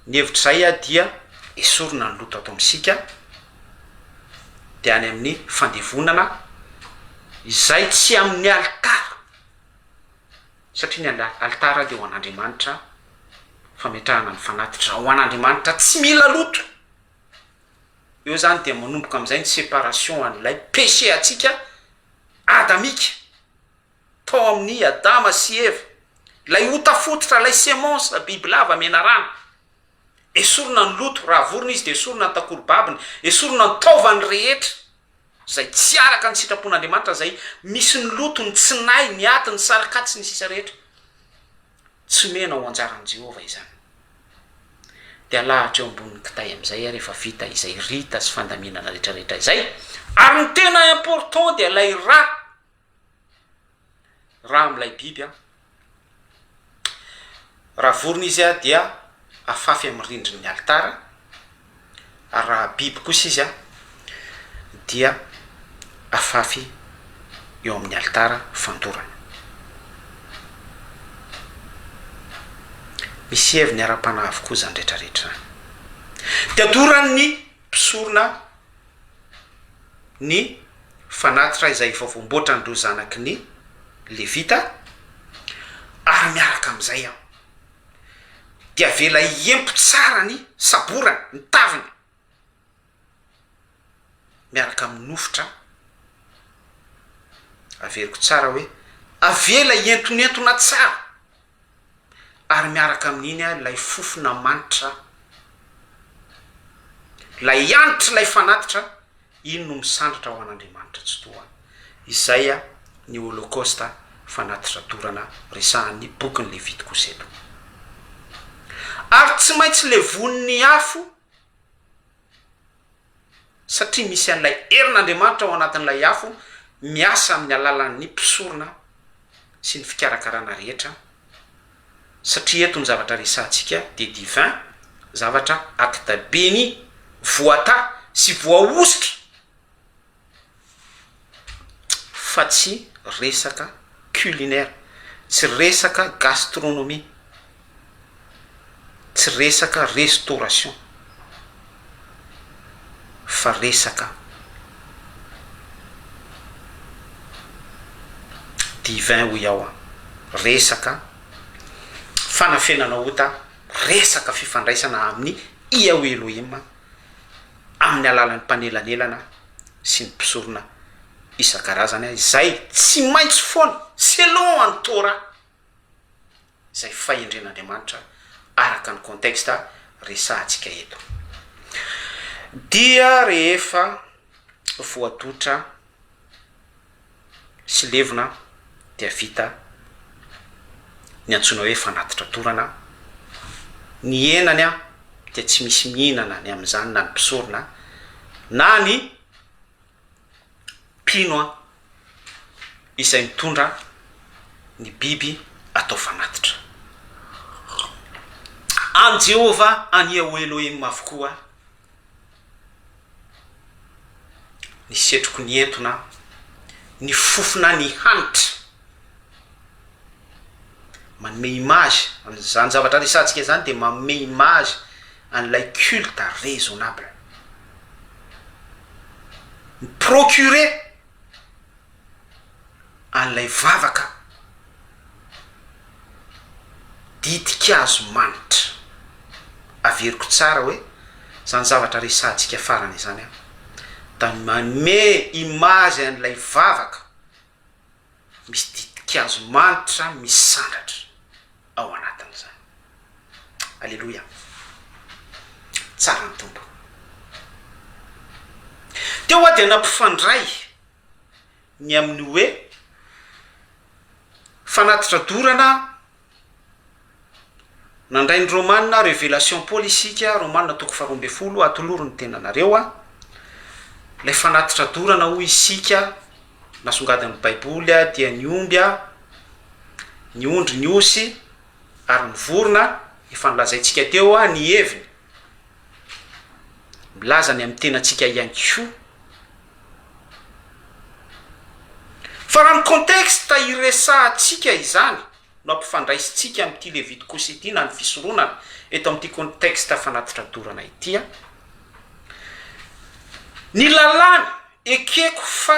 Ny hevitr'izay dia esorina ny loto ato amintsika dia any amin'ny fandevonana izay tsy amin'ny alitara satria ny alitara dia ho an'Andriamanitra, fametrahana ny fanatitra ho an'Andriamanitra tsy mila loto. Eo zany dia manomboka amin'izay ny séparation an'ilay péché antsika adamika. tao amin'i Adama sy Eva, ilay ota fototra, ilay semence bibilava menarana. Esorina ny loto, raha vorona izy dia esorina ny takorobabiny, esorina ny taovany rehetra izay tsy araka ny sitrapon'Andriamanitra, izay misy ny loto, ny tsinay, ny aty, ny sarakaty sy ny sisa rehetra. Tsy omena ho anjaran'i Jehovah izany. Dia alahatra eo ambonin'ny kitay amin'izay rehefa vita izay rita sy fandaminana rehetrarehetra izay, ary ny tena important dia ilay ra. Raha amin'ilay biby an, raha vorona izy an dia afafy amin'ny rindrin'ny alitara, ary raha biby kosa izy an dia afafy eo amin'ny alitara fandorana. Misy heviny ara-panahy avokoa izany rehetra rehetra izany. Dia doran'ny mpisorona ny fanatitra izay efa voamboatran'ireo zanaky ny Levita, ary miaraka amin'izay aho, dia avela hiempo tsara ny saborany, ny taviny, miaraka amin'ny nofotra, averiko tsara hoe, avela hientonentona tsara. ary miaraka amin'iny ilay fofona manitra, ilay hanitr'ilay fanatitra, iny no misandratra ho an'Andriamanitra Tsitoha. Izay ny Holokaosta fanatitra dorana resahan'ny bokin'ny Levitikosy eto. Ary tsy maintsy levonin'ny afo. satria misy an'ilay herin'Andriamanitra ao anatin'ilay afo miasa amin'ny alalan'ny mpisorona sy ny fikarakarana rehetra, satria eto ny zavatra resahantsika dia divin, zavatra acte béni, voatahy sy voahosotra. Fa tsy resaka culinaire, tsy resaka gastronomie, tsy resaka restauration fa resaka divin hoy aho an, resaka fanafenana ota, resaka fifandraisana amin'ny Yahweh Elohim. amin'ny alalan'ny mpanelanelana sy ny mpisorona isan-karazany izay tsy maintsy foana selon an'i Torah izay fahendren'Andriamanitra araka ny contexte resahantsika eto dia rehefa voadotra sy levona dia vita ny antsoina hoe fanatitra torana, ny henany an dia tsy misy mihinana ny amin'izany na ny mpisorona na ny mpino an izay mitondra ny biby atao fanatitra. An'i Jehovah, an'i Yahweh Elohim avokoa Ny setroky ny entona, ny fofona ny hanitra. Manome image, izany zavatra resahantsika izany dia manome image an'ilay culte raisonnable. Mi-procurer an'ilay vavaka ditin-kazo manitra. Averiko tsara hoe izany zavatra resahantsika farany izany an, da manome image an'ilay vavaka misy ditin-kazo manitra misandratra ao anatin'izany. Aleloia! Tsara ny Tompo. Teo aho dia nampifandray ny amin'ny hoe fanatitra dorana, Nandray ny Romana, Revelation Paoly isika, Romana toko faharoa ambin'ny folo, atolory ny tenanareo a. Ilay fanatitra dorana hoy isika, nasongadin'ny Baiboly a, dia ny omby a, ny ondry, ny osy, ary ny vorona, efa nolazaintsika teo a, ny heviny. Milaza ny amin'ny tenantsika ihany koa. Fa raha ny contexte iresahantsika izany no ampifandraisintsika amin'ity Levitikosy ity na ny fisoronana eto amin'ity contexte fanatitra dorana ity an, ny lalàna ekeko fa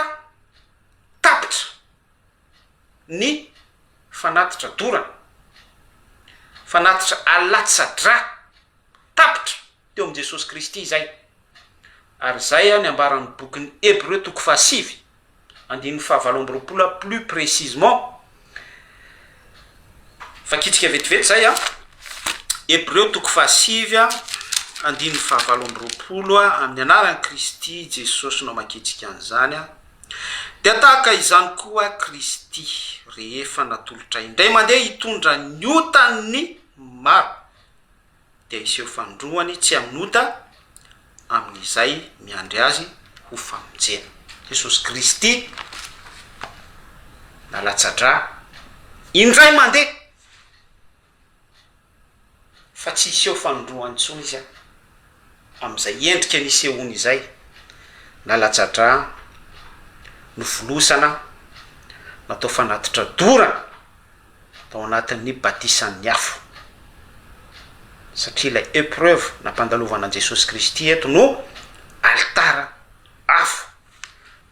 tapitra ny fanatitra dorana, fanatitra alatsa-drà, tapitra teo amin'i Jesosy Kristy izay, ary izay ny ambaran'ny bokin'ny Hebreo toko fahasivy andininy fahavalo amby roapolo plus précisement, vakitsika vetivety izay an, Hebreo toko fahasivy andininy fahavalo amby roapolo amin'ny anaran'i Kristy Jesosy no amakiantsika an'izany an, dia tahaka izany koa Kristy rehefa natolotra indray mandeha hitondra ny otan'ny maro, dia hiseho fanindroany tsy amin'ota amin'izay miandry azy ho famonjena. Jesosy Kristy nalatsa-drà indray mandeha fa tsy hiseho fanindroany intsony Izy amin'izay endrika nisehoany izay, nalatsa-drà, novolosana, natao fanatitra dorana. tao anatin'ny batisan'ny afo, satria ilay epreuve nampandalovana an'i Jesosy Kristy eto no alitara afo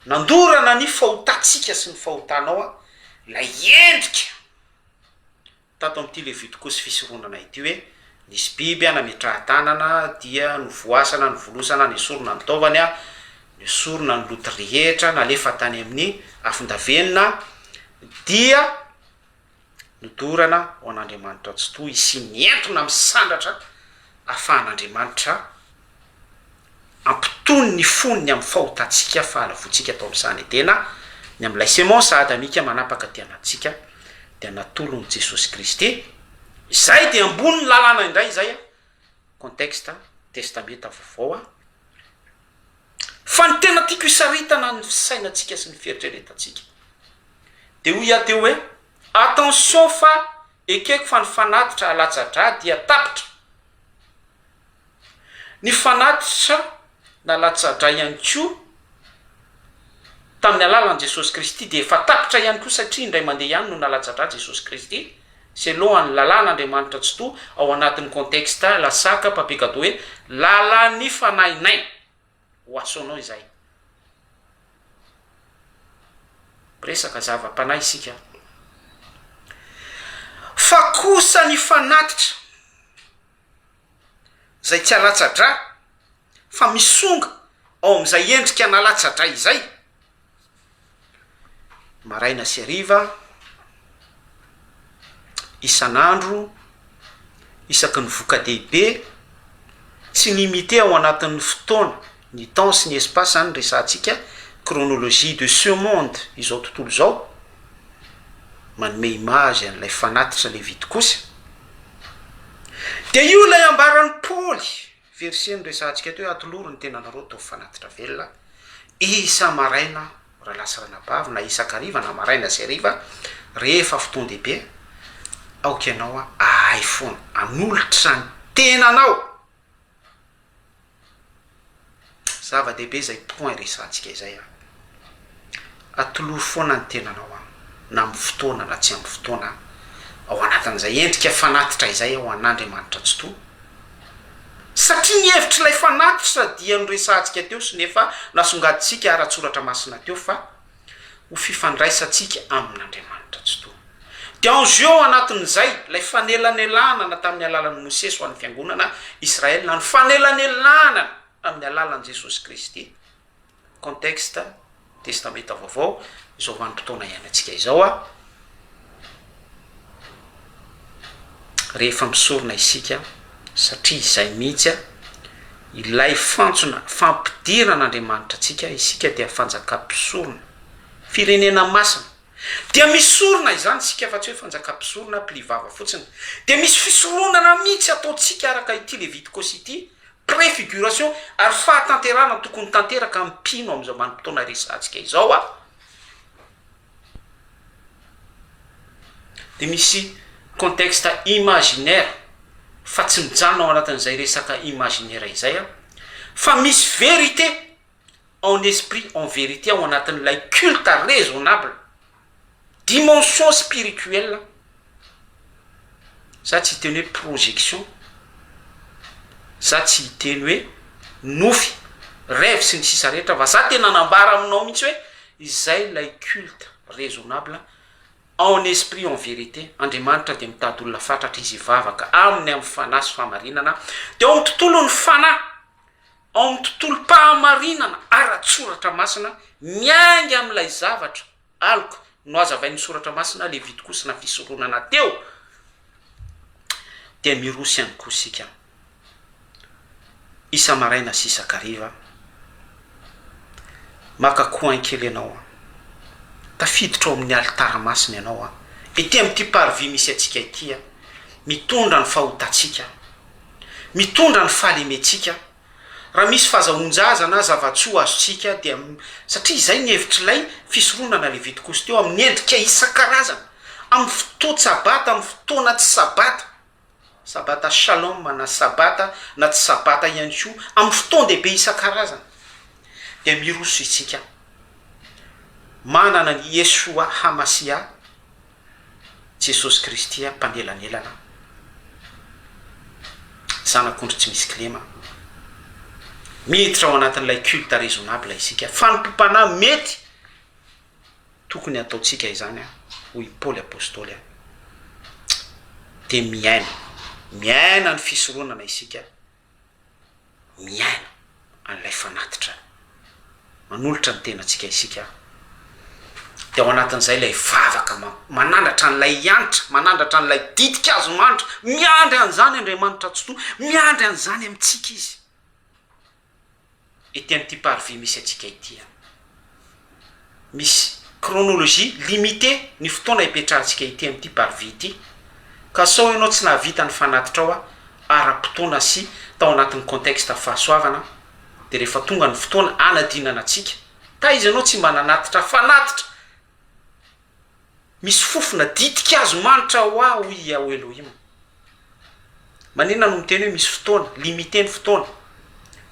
nandorana ny fahotantsika sy ny fahotanao ilay endrika tato amin'ity Levitikosy fisoronana ity hoe nisy biby nametrahan-tanana dia novoasana, novolosana, nesorina ny taovany, nesorina ny loto rehetra, nalefa tany amin'ny afon-davenona dia nodorana ho an'Andriamanitra Tsitoha hisian'ny entona misandratra ahafahan'Andriamanitra hampitony ny fony ny amin'ny fahotantsika, fahalavoantsika tao amin'ny sahan'i Edena, ny amin'ilay semence adamika manapaka aty anatintsika dia natolon'i Jesosy Kristy, izay dia ambonin'ny lalàna indray izay, contexte Testamenta Vaovao. Fa ny tena tiako hisaritana ny fisainantsika sy ny fieritreretantsika dia hoy aho teo hoe attention fa ekeko fa ny fanatitra alatsa-drà dia tapitra. Ny fanatitra nalatsa-drà ihany koa tamin'ny alalan'i Jesosy Kristy dia efa tapitra ihany koa satria indray mandeha ihany no nalatsa-drà Jesosy Kristy selon an'ny lalàn'Andriamanitra Tsitoha ao anatin'ny contexte lasaka mpampikado hoe lalàn'ny fanahinay ho asonao izay. Miresaka zava-panahy isika fa kosa ny fanatitra izay tsy alatsa-drà fa misonga ao amin'izay endrika nalatsa-drà izay, maraina sy hariva, isan'andro, isaky ny voka-dehibe, tsy limité ao anatin'ny fotoana, ny temps sy ny espace zany resahantsika, chronologie de ce monde, izao tontolo izao, manome image an'ilay fanatitra levitikosy, de io ilay ambaran'i Paoly, verset noresahantsika teo hoe atolory ny tenanareo ataovy fanatitra velona, isa-maraina rahalahy sy ranabavy na isan-kariva na maraina sy hariva rehefa fotoan-dehibe, aoka ianao ahay foana hanolotra ny tenanao. Zava-dehibe izay point resahantsika izay an. Atolory foana ny tenanao an, na amin'ny fotoana na tsy amin'ny fotoana, ao anatin'izay endrika fanatitra izay ao an'Andriamanitra Tsitoha. Satria ny hevitr'ilay fanatitra dia noresahantsika teo sy ny efa nasongadintsika ara-tsoratra masina teo fa ho fifandraisantsika amin'Andriamanitra Tsitoha. Dia en jeu ao anatin'izay ilay fanelanelanana tamin'ny alalan'i Mosesy ho an'ny fiangonana Israel na ny fanelanelanana amin'ny alalan'i Jesosy Kristy, contexte Testamenta Vaovao, izao vanim-potoana iainantsika izao a. Rehefa misorona isika, satria izay mihitsy a, ilay fantsona fampidiran'Andriamanitra antsika, isika dia fanjakam-pisorona, firenena masina. Dia misorona izany isika fa tsy hoe fanjakam-pisorona pli vava fotsiny. Dia misy fisoronana mihitsy ataontsika araka ity Levitikosy ity, préfiguration ary fahatanterahana tokony tanteraka amin'ny mpino amin'izao vanim-potoana resahantsika izao a. Dia misy contexte imaginaire fa tsy mijanona ao anatin'izay resaka imaginaire izay aho fa misy vérité en esprit en vérité ao anatin'ilay culte raisonnable, dimension spirituelle, za tsy hiteny hoe projection, za tsy hiteny hoe nofy, rêve sy ny sisa rehetra fa za tena hanambara aminao mihitsy hoe izay ilay culte raisonnable en esprit en vérité, Andriamanitra dia mitady olona fatratra izy hivavaka aminy amin'ny fanahy sy fahamarinana, dia ao amin'ny tontolon'ny fanahy Ao amin'ny tontolom-pahamarinana ara-tsoratra masina, miainga amin'ilay zavatra, aloka, nohazavain'ny Soratra Masina, Levitikosy na fisoronana teo, dia miroso ihany koa isika, isa-maraina sy isan-kariva, maka coin kely ianao, tafiditra ao amin'ny alitara masina ianao, ety amin'ity parvis misy antsika ity, mitondra ny fahotantsika, Mitondra ny fahalementsika. Raha misy fahazahoan-jaza na zava-tsoa azontsika dia satria izay ny hevitr'ilay fisoronana Levitikosy teo, amin'ny endrika isan-karazany, amin'ny fotoan-tsabata, amin'ny fotoana tsy sabata, sabata shalom na sabata na tsy sabata ihany koa, amin'ny fotoan-dehibe isan-karazany, dia miroso isika manana an'i Yeshua HaMashiah, Jesosy Kristy mpanelanelana, Zanak'ondry tsy misy kilema. Miditra ao anatin'ilay culte raisonnable isika. Fanompoam-panahy mety tokony hataontsika izany, hoy Paoly Apostoly. Dia miaina, miaina ny fisoronana isika. miaina an'ilay fanatitra manolotra ny tenantsika isika, dia ao anatin'izay ilay vavaka manandratra an'ilay hanitra, manandratra an'ilay ditin-kazo manitra, miandry an'izany Andriamanitra Tsitoha, miandry an'izany amintsika Izy. Ety amin'ity parvis misy antsika ity an. Misy chronologie limitée ny fotoana ipetrahantsika ety amin'ity parvis ity, ka sao ianao tsy nahavita ny fanatitrao ara-potoana sy tao anatin'ny contexte fahasoavana, dia rehefa tonga ny fotoana hanadinana antsika, taiza ianao tsy mba nanatitra fanatitra Misy fofona ditin-kazo manitra ho ahy hoy i Yahweh Elohim. Maninona no miteny hoe misy fotoana, limité ny fotoana?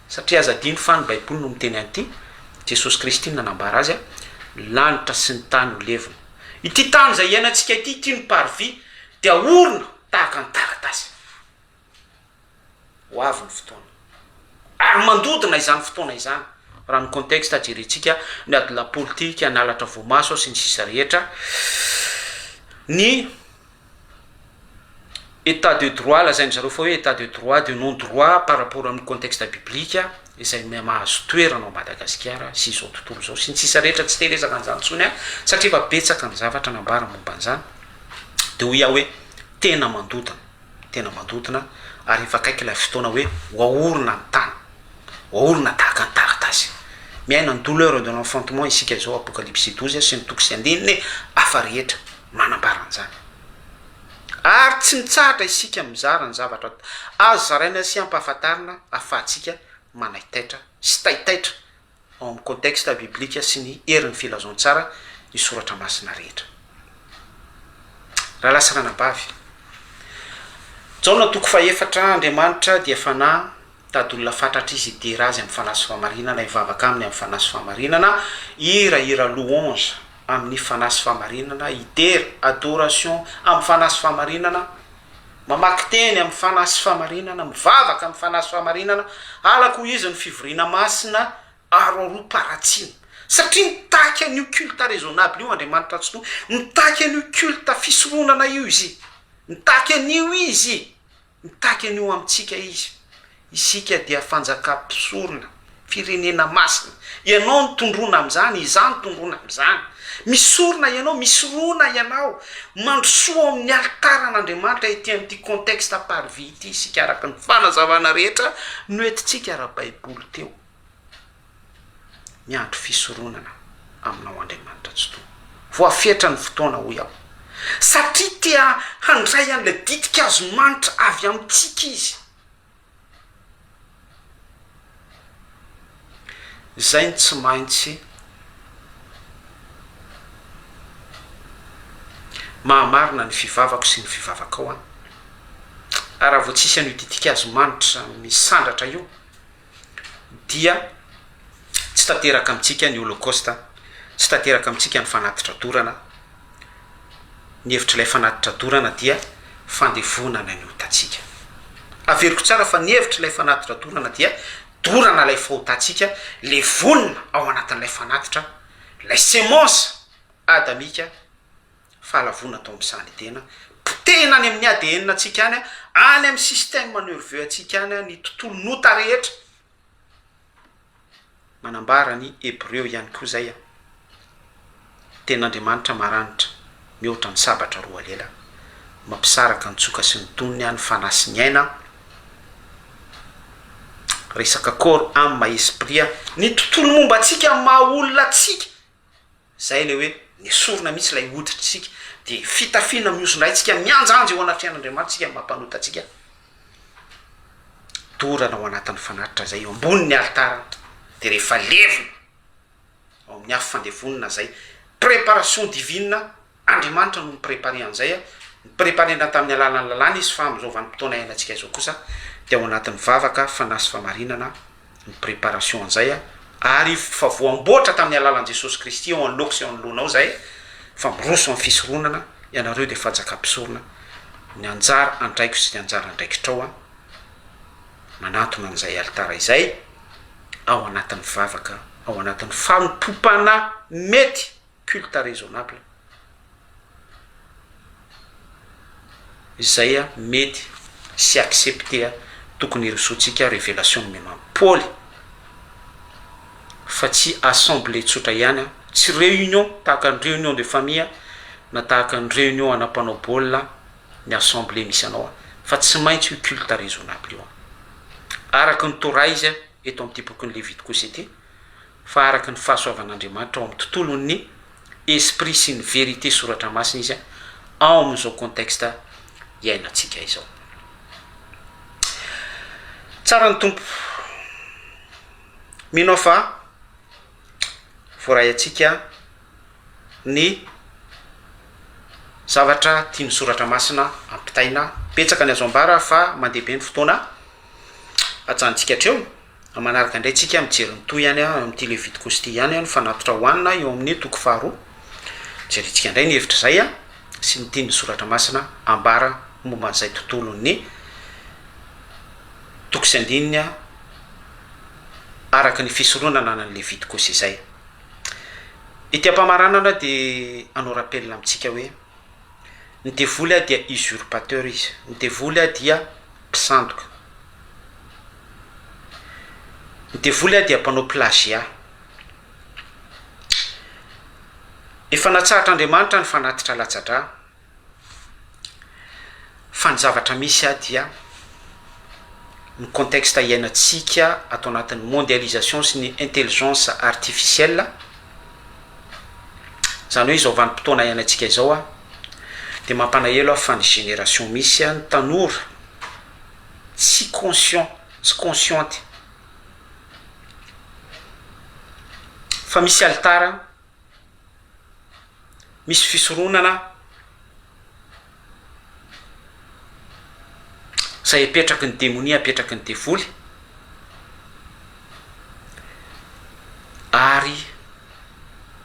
Satria aza adino fa ny baiboly no miteny an'ity, Jesosy Kristy no nanambara azy, ny lanitra sy ny tany ho levona. Ity tany izay iainantsika ity, ity no parvis, dia orina tahaka ny taratasy. Ho avy ny fotoana. Ary mandodona izany fotoana izany, raha ny contexte jerentsika, ny adilahy politika, ny halatra voamaso, sy ny sisa rehetra, ny état de droit lazain-dry zareo fa hoe état de droit, de non droit par rapport amin'ny contexte biblique izay miha-mahazo toerana ao Madagasikara sy izao tontolo izao sy ny sisa rehetra, tsy te hiresaka an'izany intsony aho satria efa betsaka ny zavatra nambara momba an'izany, dia hoy aho hoe tena mandodona. tena mandodona ary efa akaiky ilay fotoana hoe ho ahorona ny tany, ho ahorona tahaka ny taratasy. Miaina ny douleur de l'enfantement isika izao, Apokalypsy 12 sy ny toko sy andininy hafa rehetra manambara an'izany. Ary tsy mitsahatra isika mizara ny zavatra azo zaraina sy ampahafantarina ahafahantsika manaitaitra sy taitaitra ao amin'ny contexte biblika sy ny herin'ny filazantsara ny soratra masina rehetra. Rahalahy sy ranabavy, Jaona toko fahefatra, Andriamanitra dia Fanahy, mitady olona fatratra Izy hidera Azy amin'ny fanahy sy fahamarinana, hivavaka Aminy amin'ny fanahy sy fahamarinana, hira hira louange amin'ny fanahy sy fahamarinana, hidera, adoration, amin'ny fanahy sy fahamarinana, Mamaky teny amin'ny fanahy sy fahamarinana, mivavaka amin'ny fanahy sy fahamarinana, halako hoy izy ny fivoriana masina aroaroam-paharatsiana. Satria mitaky an'io culte raisonnable io Andriamanitra Tsitoha, mitaky an'io culte fisoronana io Izy, mitaky an'io Izy, mitaky an'io amintsika Izy. Isika dia fanjakam-pisorona, firenena masina. Ianao no tondroina amin'izany, izaho no tondroina amin'izany. Misorona ianao, misorona ianao. Mandrosoa ao amin'ny alitaran'Andriamanitra ety amin'ity contexte parvis ity isika araka ny fanazavana rehetra noentintsika ara-baiboly teo. Miandry fisoronana aminao Andriamanitra Tsitoha. Voafetra ny fotoana hoy aho. Satria te handray an'ilay ditin-kazo manitra avy amintsika izy. Izay no tsy maintsy mahamarina ny fivavako sy ny fivavakao an. Ary raha vao tsisy an'io ditin-kazo manitra misandratra io dia tsy tanteraka amintsika ny Holocaust, tsy tanteraka amintsika ny fanatitra dorana, ny hevitr'ilay fanatitra dorana dia fandevonana ny otantsika. Averiko tsara fa ny hevitr'ilay fanatitra dorana dia dorana ilay fahotantsika, levonina ao anatin'ilay fanatitra, ilay semence adamika, fahalavoana tao amin'ny sahan'i Edena, potehina any amin'ny ADN antsika any, any amin'ny système nerveux antsika any, ny tontolon'ota rehetra. Manambara ny Hebreo ihany koa izay, Tenin'Andriamanitra maranitra mihoatra ny sabatra roa lela, mampisaraka ny tsoka sy ny tonony, ny fanahy sy ny aina, resaka corps, âme, esprit, ny tontolo momba antsika amin'ny maha olona antsika. Zay ilay hoe nesorina mihitsy ilay hoditr'isika dia fitafiana mihosondray tsika mianjanja eo anatrehan'Andriamanitra isika maha mpanota antsika dorana ao anatin'ny fanatitra zay eo ambonin'ny alitara dia rehefa levona ao amin'ny afo fandevonina zay préparation divine Andriamanitra no mi-préparer an'izay a, ni-préparer-na tamin'ny alalan'ny lalàna izy fa amin'izao vanim-potoana iainantsika izao kosa dia ao anatin'ny vavaka, fanahy sy famarinana ny préparation an'izay a, ary fa voamboatra tamin'ny alalan'i Jesosy Kristy eo anoloako sy eo anoloanao izay fa miroso amin'ny fisoronana, ianareo dia fanjakam-pisorona, ny anjara andraiko sy ny anjara andraikitrao a, manantona an'izay alitara izay ao anatin'ny vavaka, ao anatin'ny fanompoam-panahy mety. culte raisonnable izay mety sy accepter tokony hirosoantsika revelation nomena an'i Paoly fa tsy assemblée tsotra ihany, tsy réunion tahaka ny réunion de famille na tahaka ny réunion ana mpanao baolina ny assemblée misy anao fa tsy maintsy io culte raisonnable io araka ny Torah izy eto amin'ity bokin'ny Levitikosy ity. fa araka ny fahasoavan'Andriamanitra ao amin'ny tontolon'ny esprit sy ny vérité soratra masina izy ao amin'izao contexte iainantsika izao. Tsara ny Tompo. Mino aho fa voaray antsika ny zavatra tian'ny soratra masina ampitaina. Betsaka ny azo ambara fa mandeha be ny fotoana. Ajanontsika hatreo. Amin'ny manaraka indray tsika mijery ny tohy ihany amin'ity Levitikosy ity ihany ny fanatitra hohanina eo amin'ny toko faharoa. Jerentsika indray ny hevitr'izay sy ny tian'ny soratra masina ambara momba an'izay tontolon'ny toko sy andininy araka ny fisoronana ananan'ny Levitikosy izay. Ety am-pamaranana dia hanao rappel amintsika hoe ny devoly dia usurpateur izy, ny devoly dia mpisandoka. Ny devoly dia mpanao plagiat. Efa natsahatr'Andriamanitra ny fanatitra latsa-drà, fa ny zavatra misy dia ny contexte iainantsika ato anatin'ny mondialisation sy ny intelligence artificielle, izany hoe izao vanim-potoana iainantsika izao dia mampanahelo aho fa ny génération misy, ny tanora, tsy conscient, tsy consciente fa misy alitara, misy fisoronana izay apetraky ny demonia, apetraky ny devoly ary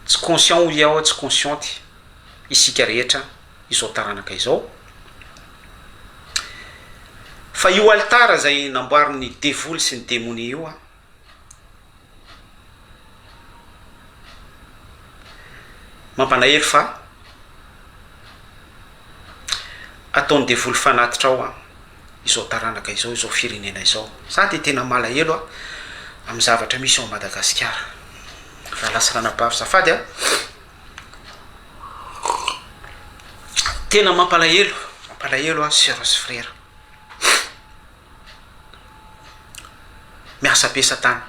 tsy conscient hoy aho, tsy consciente isika rehetra. izao taranaka izao, fa io alitara izay namboarin'ny devoly sy ny demonia io an, mampalahelo fa ataon'ny devoly fanatitra ao an, izao taranaka izao, izao firenena izao, za dia tena malahelo an, amin'ny zavatra misy ao Madagasikara, rahalahy sy ranabavy zafady an. Tena mampalahelo, mampalahelo an sœur sy frère. Miasa be satana.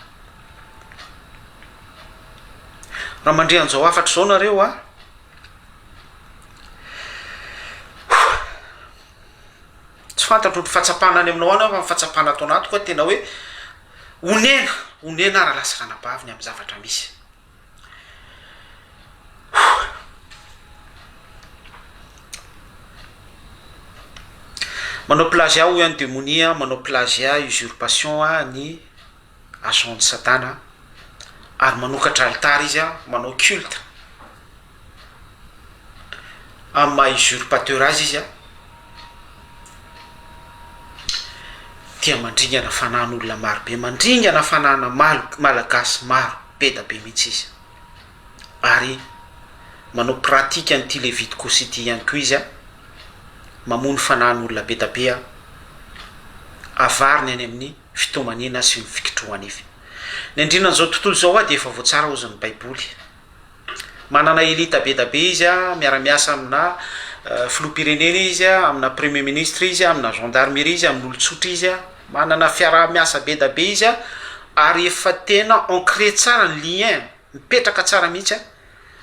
Raha mandre an'izao hafatra izao nareo an, Tsy fantatro ny fahatsapana any aminao any fa ny fahatsapana ato anatiko tena hoe onena, onena aho rahalahy sy ranabavy ny amin'ny zavatra misy. Manao plagiat hoy any demonia, manao plagiat usurpation ny agent-n'i satana ary manokatra alitara izy manao culte amin'ny maha usurpateur azy izy dia mandringana fanahin'olona maro be, mandringana fanahina malagasy maro be da be mihitsy izy ary manao pratique an'ity Leviticus ity ihany koa izy mamono fanahin'olona be da be avariny any amin'ny fitomaniana sy ny fikitroha-nify. Ny andrinan'izao tontolo izao dia efa voatsara hozy ny baiboly. Manana elite be da be izy, miara-miasa amina filoham-pirenena izy, amina premier ministre izy, amina gendarmerie izy, amin'olon-tsotra izy, manana fiaraha-miasa be da be izy ary efa tena ancré tsara ny lien, mipetraka tsara mihitsy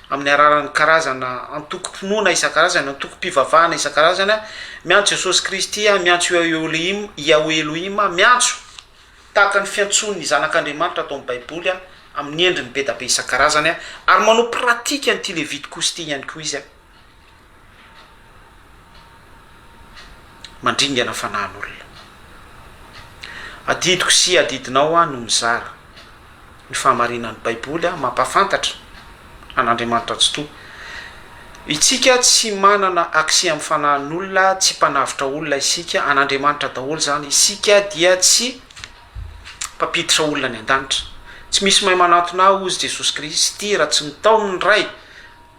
amin'ny alalan'ny karazana antokom-pinoana isan-karazany, antokom-pivavahana isan-karazany, miantso Jesosy Kristy, miantso Yahweh Yahweh Elohim, miantso tahaka ny fiantsoan'ny Zanak'Andriamanitra ato amin'ny Baiboly amin'ny endriny be da be isan-karazany ary manao pratique an'ity Levitikosy ity ihany koa izy. Mandringana fanahin'olona. Adidiko sy adidinao aho no mizara ny fahamarinan'ny Baiboly mampahafantatra an'Andriamanitra Tsitoha. Itsika tsy manana accès amin'ny fanahin'olona, tsy mpanavotra olona isika, an'Andriamanitra daholo izany, isika dia tsy mpampiditra olona any an-danitra. Tsy misy mahay manantona ahy hozy Jesosy Kristy raha tsy nitaomin'ny Ray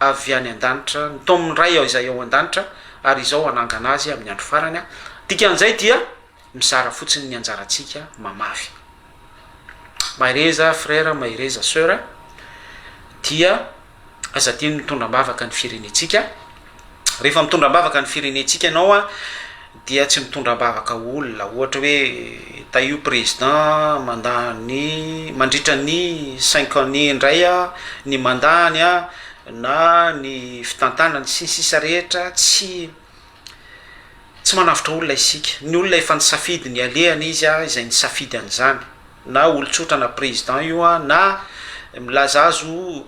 avy any an-danitra, nitaomin'ny Ray izay ao an-danitra ary izao hanangana azy amin'ny andro farany. Dikan'izay dia mizara fotsiny ny anjarantsika mamafy. Mahereza frère, mahereza soeur, dia aza adino mitondra am-bavaka ny firenentsika. Rehefa mitondra am-bavaka ny firenentsika ianao an, dia tsy mitondra am-bavaka olona, ohatra hoe tahio président mandat ny mandritra ny cinq années indray an, ny mandat-ny an, na ny fitantanany sy ny sisa rehetra, tsy Tsy manavotra olona isika. Ny olona efa nisafidy ny alehany izy izay nisafidy an'izany. Na olon-tsotra na président io na milaza azy ho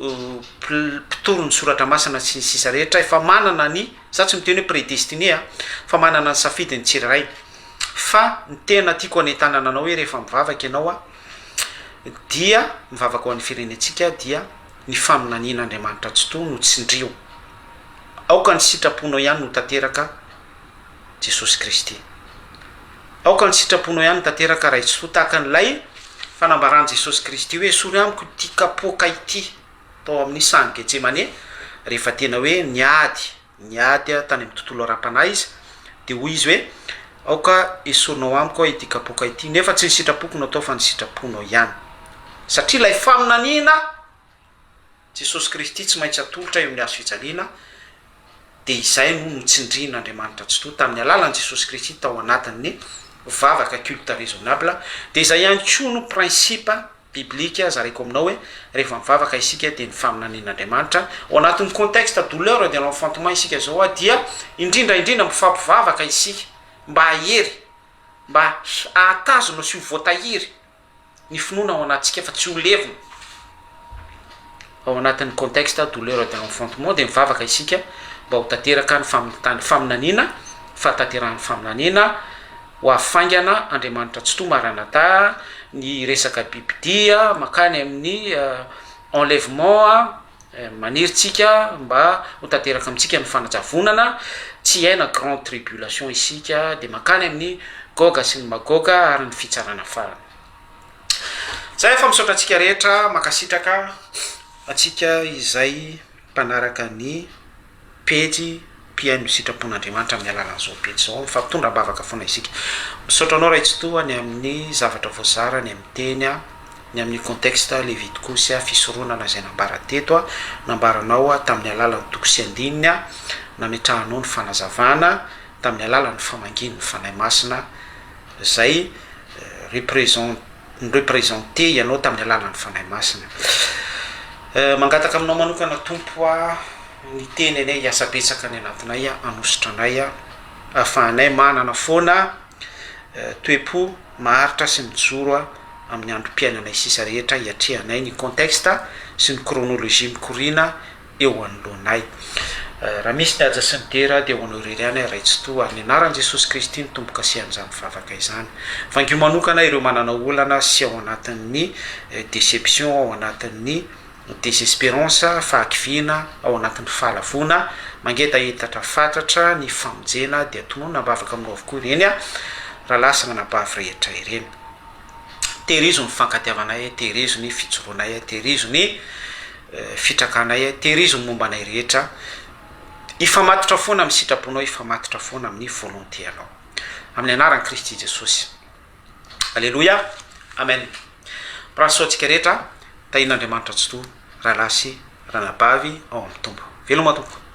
mpitory ny soratra masina sy ny sisa rehetra efa manana ny, za tsy miteny hoe prédestiné a, fa manana ny safidiny tsirairay. Fa ny tena tiako hanentanana anao hoe rehefa mivavaka ianao a, dia mivavaka ho an'ny firenentsika dia ny faminanian'Andriamanitra Tsitoha no tsindrio. Aoka ny sitraponao ihany no tanteraka Jesosy Kristy. Aoka ny sitraponao ihany no tanteraka Ray Tsitoha tahaka an'ilay fanambaran'i Jesosy Kristy hoe esory amiko ity kapoaka ity tao amin'ny sahan'i Getsemane rehefa tena hoe niady niady tany amin'ny tontolo ara-panahy izy dia hoy izy hoe aoka esorinao amiko ity kapoaka ity nefa tsy ny sitrapoko no atao fa ny sitraponao ihany satria ilay faminaniana Jesosy Kristy tsy maintsy atolotra eo amin'ny hazo fijaliana, dia izay no notsindrian'Andriamanitra Tsitoha tamin'ny alalan'i Jesosy Kristy tao anatin'ny vavaka culte raisonnable, dia izay ihany koa no principe biblique zaraiko aminao hoe rehefa mivavaka isika dia ny faminanian'Andriamanitra, ao anatin'ny contexte douleur de l'enfantement isika izao dia indrindra indrindra mifampivavaka isika mba hahery, mba hahatazona sy ho voatahiry. ny finoana ao anatintsika fa tsy ho levona ao anatin'ny contexte douleur de l'enfantement dia mivavaka isika mba ho tanteraka ny faminaniana, fahatanterahan'ny faminaniana ho avy faingana Andriamanitra Tsitoha Maranatha, ny resaka bibidia mankany amin'ny enlèvement maniry tsika mba ho tanteraka amintsika ny fanajavonana, tsy hiaina grande tribulation isika dia mankany amin'ny Goga sy ny Magoga ary ny fitsarana farany. Zay fa misaotra antsika rehetra, mankasitraka antsika izay mpanaraka ny pejy mpihaino ny sitrapon'Andriamanitra amin'ny alalan'izao pejy izao, mifampitondra am-bavaka foana isika. Misaotra anao Ray Tsitoha ny amin'ny zavatra voazara, ny amin'ny teny, ny amin'ny contexte Levitikosy, fisoronana izay nambara teto, nambaranao tamin'ny alalan'ny toko sy andininy, nametrahanao ny fanazavana tamin'ny alalan'ny famangian'ny Fanahy Masina izay represent ni-representer ianao tamin'ny alalan'ny Fanahy Masina. Mangataka aminao manokana Tompo a, ny teny anie hiasa betsaka any anatinay, hanositra anay, ahafahanay manana foana. toe-po maharitra sy mijoro amin'ny androm-piainanay sisa rehetra hiatrehanay ny contexte sy ny chronologie mikoriana eo anoloanay. Raha misy ny haja sy ny dera dia ho anao irery ihany Ray Tsitoha ary ny anaran'i Jesosy Kristy no tombo-kasihan'izany vavaka izany. Vangio manokana ireo manana olana sy ao anatin'ny déception, ao anatin'ny désespérance, fahakiviana, ao anatin'ny fahalavoana, mangetahentatra fatratra ny famonjena dia tononina am-bavaka aminao avokoa ireny rahalahy sy ranabavy rehetra ireny. Tehirizo ny fifankatiavanay, tehirizo ny fijoroanay, tehirizo ny fitrakanay, tehirizo ny momba anay rehetra. Hifamatotra foana amin'ny sitraponao, hifamatotra foana amin'ny volonté anao. Amin'ny anaran'i Kristy Jesosy. Aleloia. Amen. Mirary soa antsika rehetra. Tahian'Andriamanitra Tsitoha, rahalahy sy ranabavy ao amin'ny Tompo. Veloma tompoko.